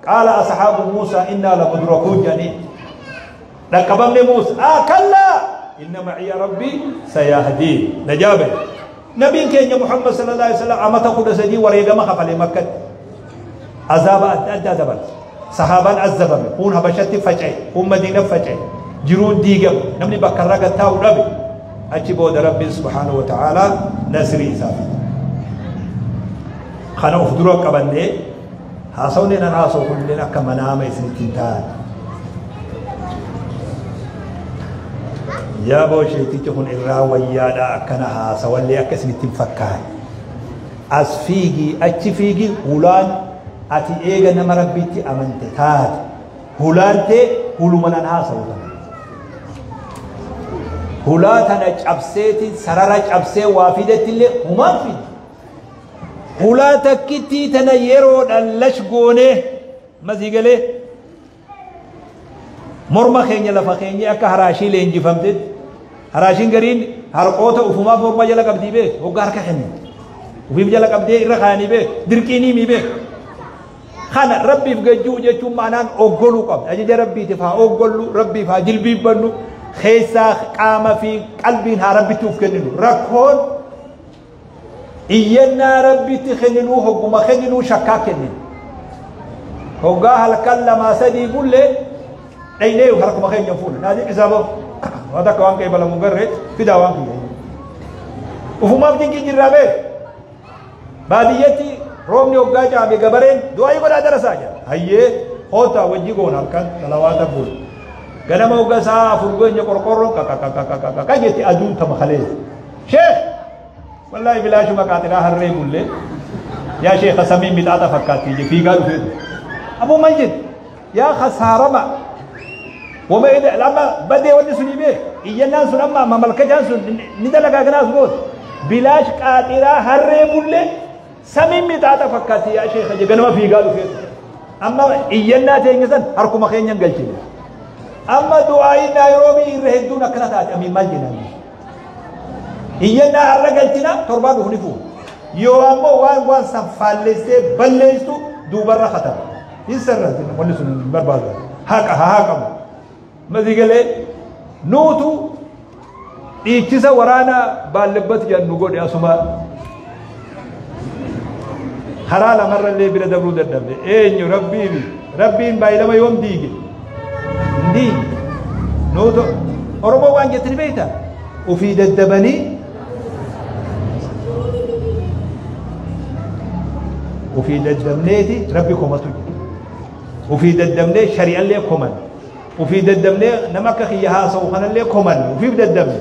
qaala asxaabu Muusaa innaa lamudrakuun jedhanii. Dhaqqabamne Muusaa kallaa inna maciya Rabbii sayahdiin. Najaa bahe. Nabiin keenya Muhammad sallallahu alaihi wasallam amata 13 wareegama kafalee Makkatti. Azaaba adda addaa dabarse. Sahaabaan azabame. Kun Habashatti faca'e. Kun Madiina faca'e. Jiruun diigame. Namni bakka irraa gad taa'u dhabe. Achi booda Rabbiin subhaanahu wa ta'aalaa nasrii isaa fide. Kana of dura qabannee haasawni nan haasawu kunilleen akka manaama isinitti hin taane. Yaa boo sheetichi kun irraa wayyaadha akkana haasawallee akka isinitti hin fakkaane. As fiigii achi fiigii hulaan ati eega nama Rabbiitti amante taate. Hulaan tee huluma nan haasawu tana. Hulaa tana cabseetiin sarara cabsee waa fidetti illee humaan fide. Hulaa takkittii tana yeroodhaan lash goonee masii galee morma keenya lafa keenya akka haraashii leenjifamtetti Haraashiin gariin harqoota ufumaaf morma jala qabdii beek hoggaa harka kennu ufiif jala qabdee irra kaayanii beek dirqiinii mii beek. Kana rabbiif gajjuu jechuun maanaan oggoluu qabna. Ajaja rabbiitiif haa oggollu, rabbiif haa jilbiibbannu, keessaa qaama fi qalbiin haa rabbitti uf kenninu. Rakkoon iyyannaa rabbitti kenninuu hogguma kenninuu shakkaa kenninu. Hoggaa halkan 2 3 bullee dhaynee harkuma keenya fuuna. Naadii isaa bahu. Waan takka waan qeebalamu garree fidaa waan kiyya. Ufumaaf dinqii jirraa beek. Baadiyyatti roobni hoggaa caame gabareen du'aa godhaa darasaa jira. Hayyee hoota wajji goona halkan salawaata buula. Ganama hoggaa sa'a 4 goenya qorqorroon kakakakakaka jetti aduun tama kaleessa. Sheekh wallaahi bilaashuma qaaxilaa harree bullee yaa sheekha samiin mixaaxa fakkaatti je fiigaa dhufeetu. Aboo maal jedhe yaa khasaarama wama amma badee wanni sun himee iyyannaan sun amma mamalkajaan sun ni dalagaa ganaas goota. Bilaash qaaxilaa harree bullee samiin mixaaxa fakkaatti yaa sheekha je ganama fiigaa dhufeetu. Amma iyyannaa teenya san harkuma keenyan galchine. Amma du'aayi Naayiroobii irra hedduun akkana taate amiin maal jennaan. Iyyannaa har'a galchina torbaan dhufu ni fuudha. Yoo ammoo waan san faallessee balleessu duubarra kataba. Hin sarratti wanni sun hin barbaadu. Haqa haa haqamu. Masii galee nuutu dhiichisa waraana baallebbatti jedhan nu godhe asuma karaa lamarrallee bira dabruu dadhabde. Eenyu rabbiin rabbiin baay'ilama yoom diige? Hin diige. Nuutu Oromoo waan jettani beektaa? Ofii daddabanii ofii daddabneeti rabbi komatu jira. Ofii daddabnee shari'allee koman. Ofii daddabnee nama akka kiyya haasa'u kanallee koman. Ofiif daddabne.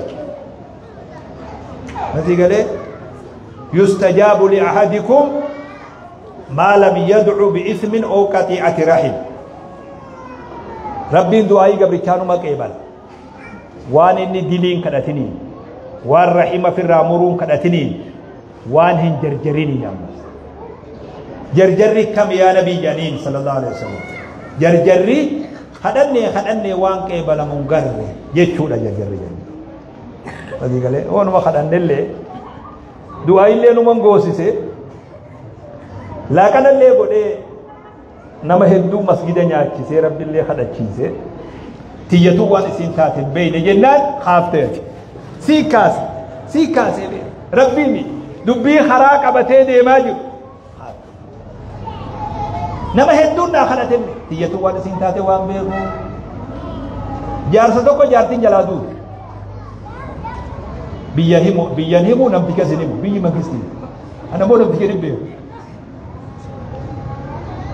Masii galee yustajaabu li ahadikum maa lam yad'u bi'ismin aw qati'ati rahim. Rabbiin du'aayii gabrichaanuma qeebala. Waan inni diliin kadhatiniin, waan rahima firraa muruun kadhatiniin, waan hin jarjariniin ammas. Jarjarri kam yaa nabii jedhaniin sallallahu alaihi wasallam. Jarjarri kadhannee kadhannee waan qeebalamu hin garre jechuudha jarjarri jennu. Masii galee waanuma kadhannellee du'aayillee numa goosise laaqanallee godhee nama hedduu masgida nyaachisee rabbillee kadhachiise tiyyatuu waan isiin taate hin beekne jennaan haafteeti. Sii kaase sii kaasee rabbiin dubbii karaa qabatee deemaa jiru. Nama hedduun naa kadhatenne tiyyatuu waan isiin taate waan beeku. Jaarsa tokko jaartiin jalaa duute. Biyyan himu namticha isin himu biyyi mangistii. Ana immoo namticha hin beeku.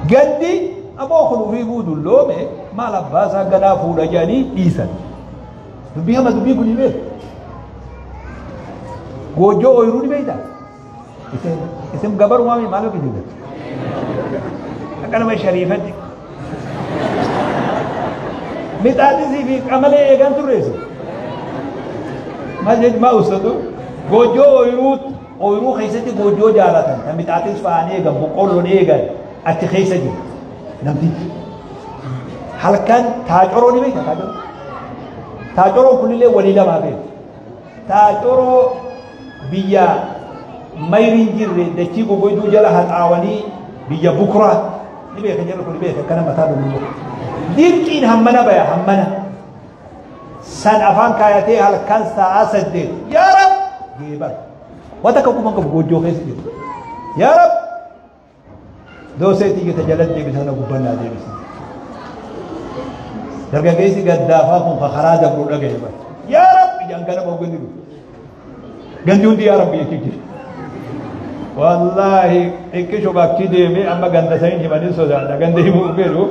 Gandi aboo kun ofii dulloome maal abbaa isaa ganaa fuudha jedhanii dhiisan. Dubbii hama dubbii kun hin beeku. Goojjoo ooyiruu ni beektaa? Isin gabarumaa maal hojii jirtan? Akka nama shariifatti. Mixaaxisii fi qamalee eegan turreessu. Maal jechuun maa ussatu? Goojjoo ooyiruu keessatti goojjoo jaalatan kan mixaaxis fa'aan eegan boqqolloon eegan achi keessa jiru. Namtichi. Halkan taacoroo ni beektaa taacoroo? Taacoroon kunillee walii lamaa beeku. Taacoroo biyya mayriin jirre dachii gogoyduu jala haxaawanii biyya bukuraa ni beeka jarri kun ni beeka akkana mataa dulluu. Dirqiin hammana baya hammana. San afaan kaayatee halkan sa'a 8 yaa Rab geebar. Waan takka quban qabu goojjoo keessa jiru. Yaa Rab doosee tiyyata jala deebisa sana gubbannaa deebisa. Dargaggeessi gaddaafaa kun karaa dabruu dhagaye bara. Yaa Rabbi jaan ganama hogganni dhufu. Gandi hundi yaa Rabbi jechuu jira. Wallaahi xiqqisho bakki deemee amma ganda saniin himanii sodaadha. Ganda himuu fedhu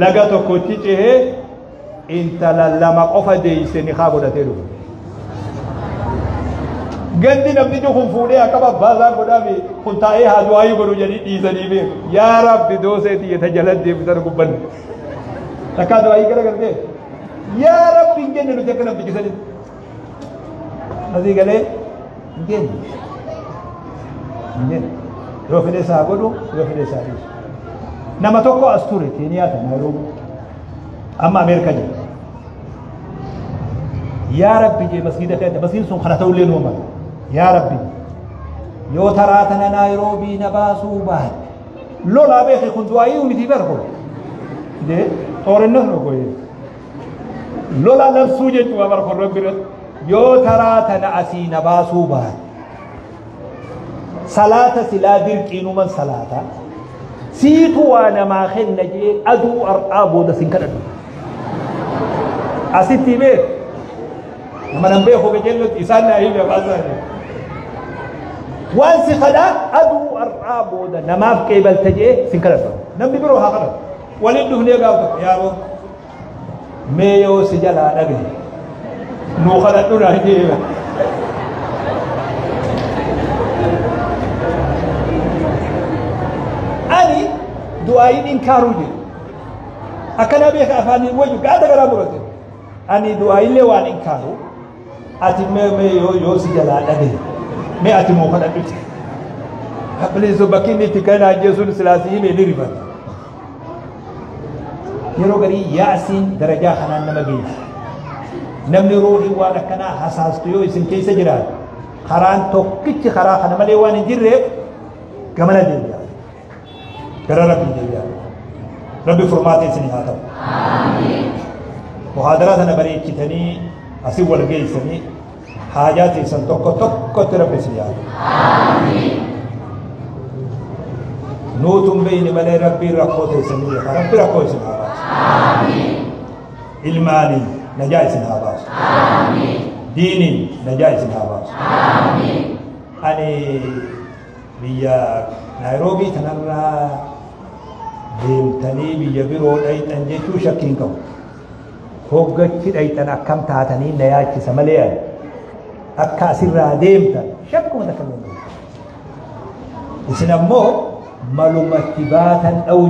laga tokkotti cehee intala lama qofa deeyse ni haa godhatee dhufu. Gandi namni kun fuudhee akka babbaasaa godhame kun taa'ee haa du'aayii godhu jedhanii dhiisanii beeku. Yaa Rabbi doosee tiyyata jala deebisan gubbanne. Takkaa du'aayii gara galtee. Yaa Rabbi hin jenne nuti akka namtichi sanitti. Asii galee hin jenne. Hin jenne. Yoo fedhe isaa godhu yoo fedhe isaa dhiisu. Nama tokko as ture Keeniyaa tana yeroo amma Ameerikaa jira. Yaa Rabbi jee masgiida keessa masgiidni sun kana ta'ullee nuu mala. Yaa Rabbi yoo taraa tana Naayiroobii na baasuu baatte lolaa beeke kun du'aayii miti barko jee xoorinnas nu goyee lola labsuu jechuudha barko Rabbi irratti yoo taraa tana asii na baasuu baatte salaata silaa dirqiinuman salaata siitu waa namaa kenna jee aduu har'aa booda sin kadhadhu asitti beek nama nan beeku qajeellotti isaan naa hime afaan isaanii waan si kadhaa aduu har'aa booda namaaf qeebalta jee sin kadhadhu namni biroo haa kadhatu waliin dhufnee gaaf tokko yaaboo mee yoo si jalaa dhagaye nuu kadhadhu naa jee. Ani du'aayin inkaaruu jedhu akkana beeka afaaniin wayyu gaada garaa murate ani du'aayillee waan inkaaru ati mee mee yoo yoo si jalaa dhagaye mee ati moo kadhadhu jedhe. Please bakki inni itti kanaa jechuun silaasii himee ni rifata. Yeroo garii yaasiin darajaa kanaan nama geessu. Namni ruuhii waan akkanaa hasaastu yoo isin keessa jiraatu karaan tokkichi karaa kana malee waan hin jirreef gamana deebi'a. Gara Rabbii deebi'a. Rabbi furmaata isinii haa ta'u. Muhaadaraa sana bareechitanii asii wal geessanii haajaa teessan tokko tokkotti Rabbi isin haa ta'u. Nuutun beeyni malee Rabbiin rakkoo teessanii beeka. Rabbi rakkoo isin haa baasu. Ilmaaniin najaa isin haa baasu. Diiniin najaa isin haa baasu. Ani biyya Naayiroobii kanarraa deemtanii biyya biroo dhayxan jechuu shakkii hin qabu. Hoggachi dhayxan akkam taatanii na yaachisa malee ani akka asirraa deemtan shakkuma takka hin qabu. Isin ammoo malumatti baatan dha'u.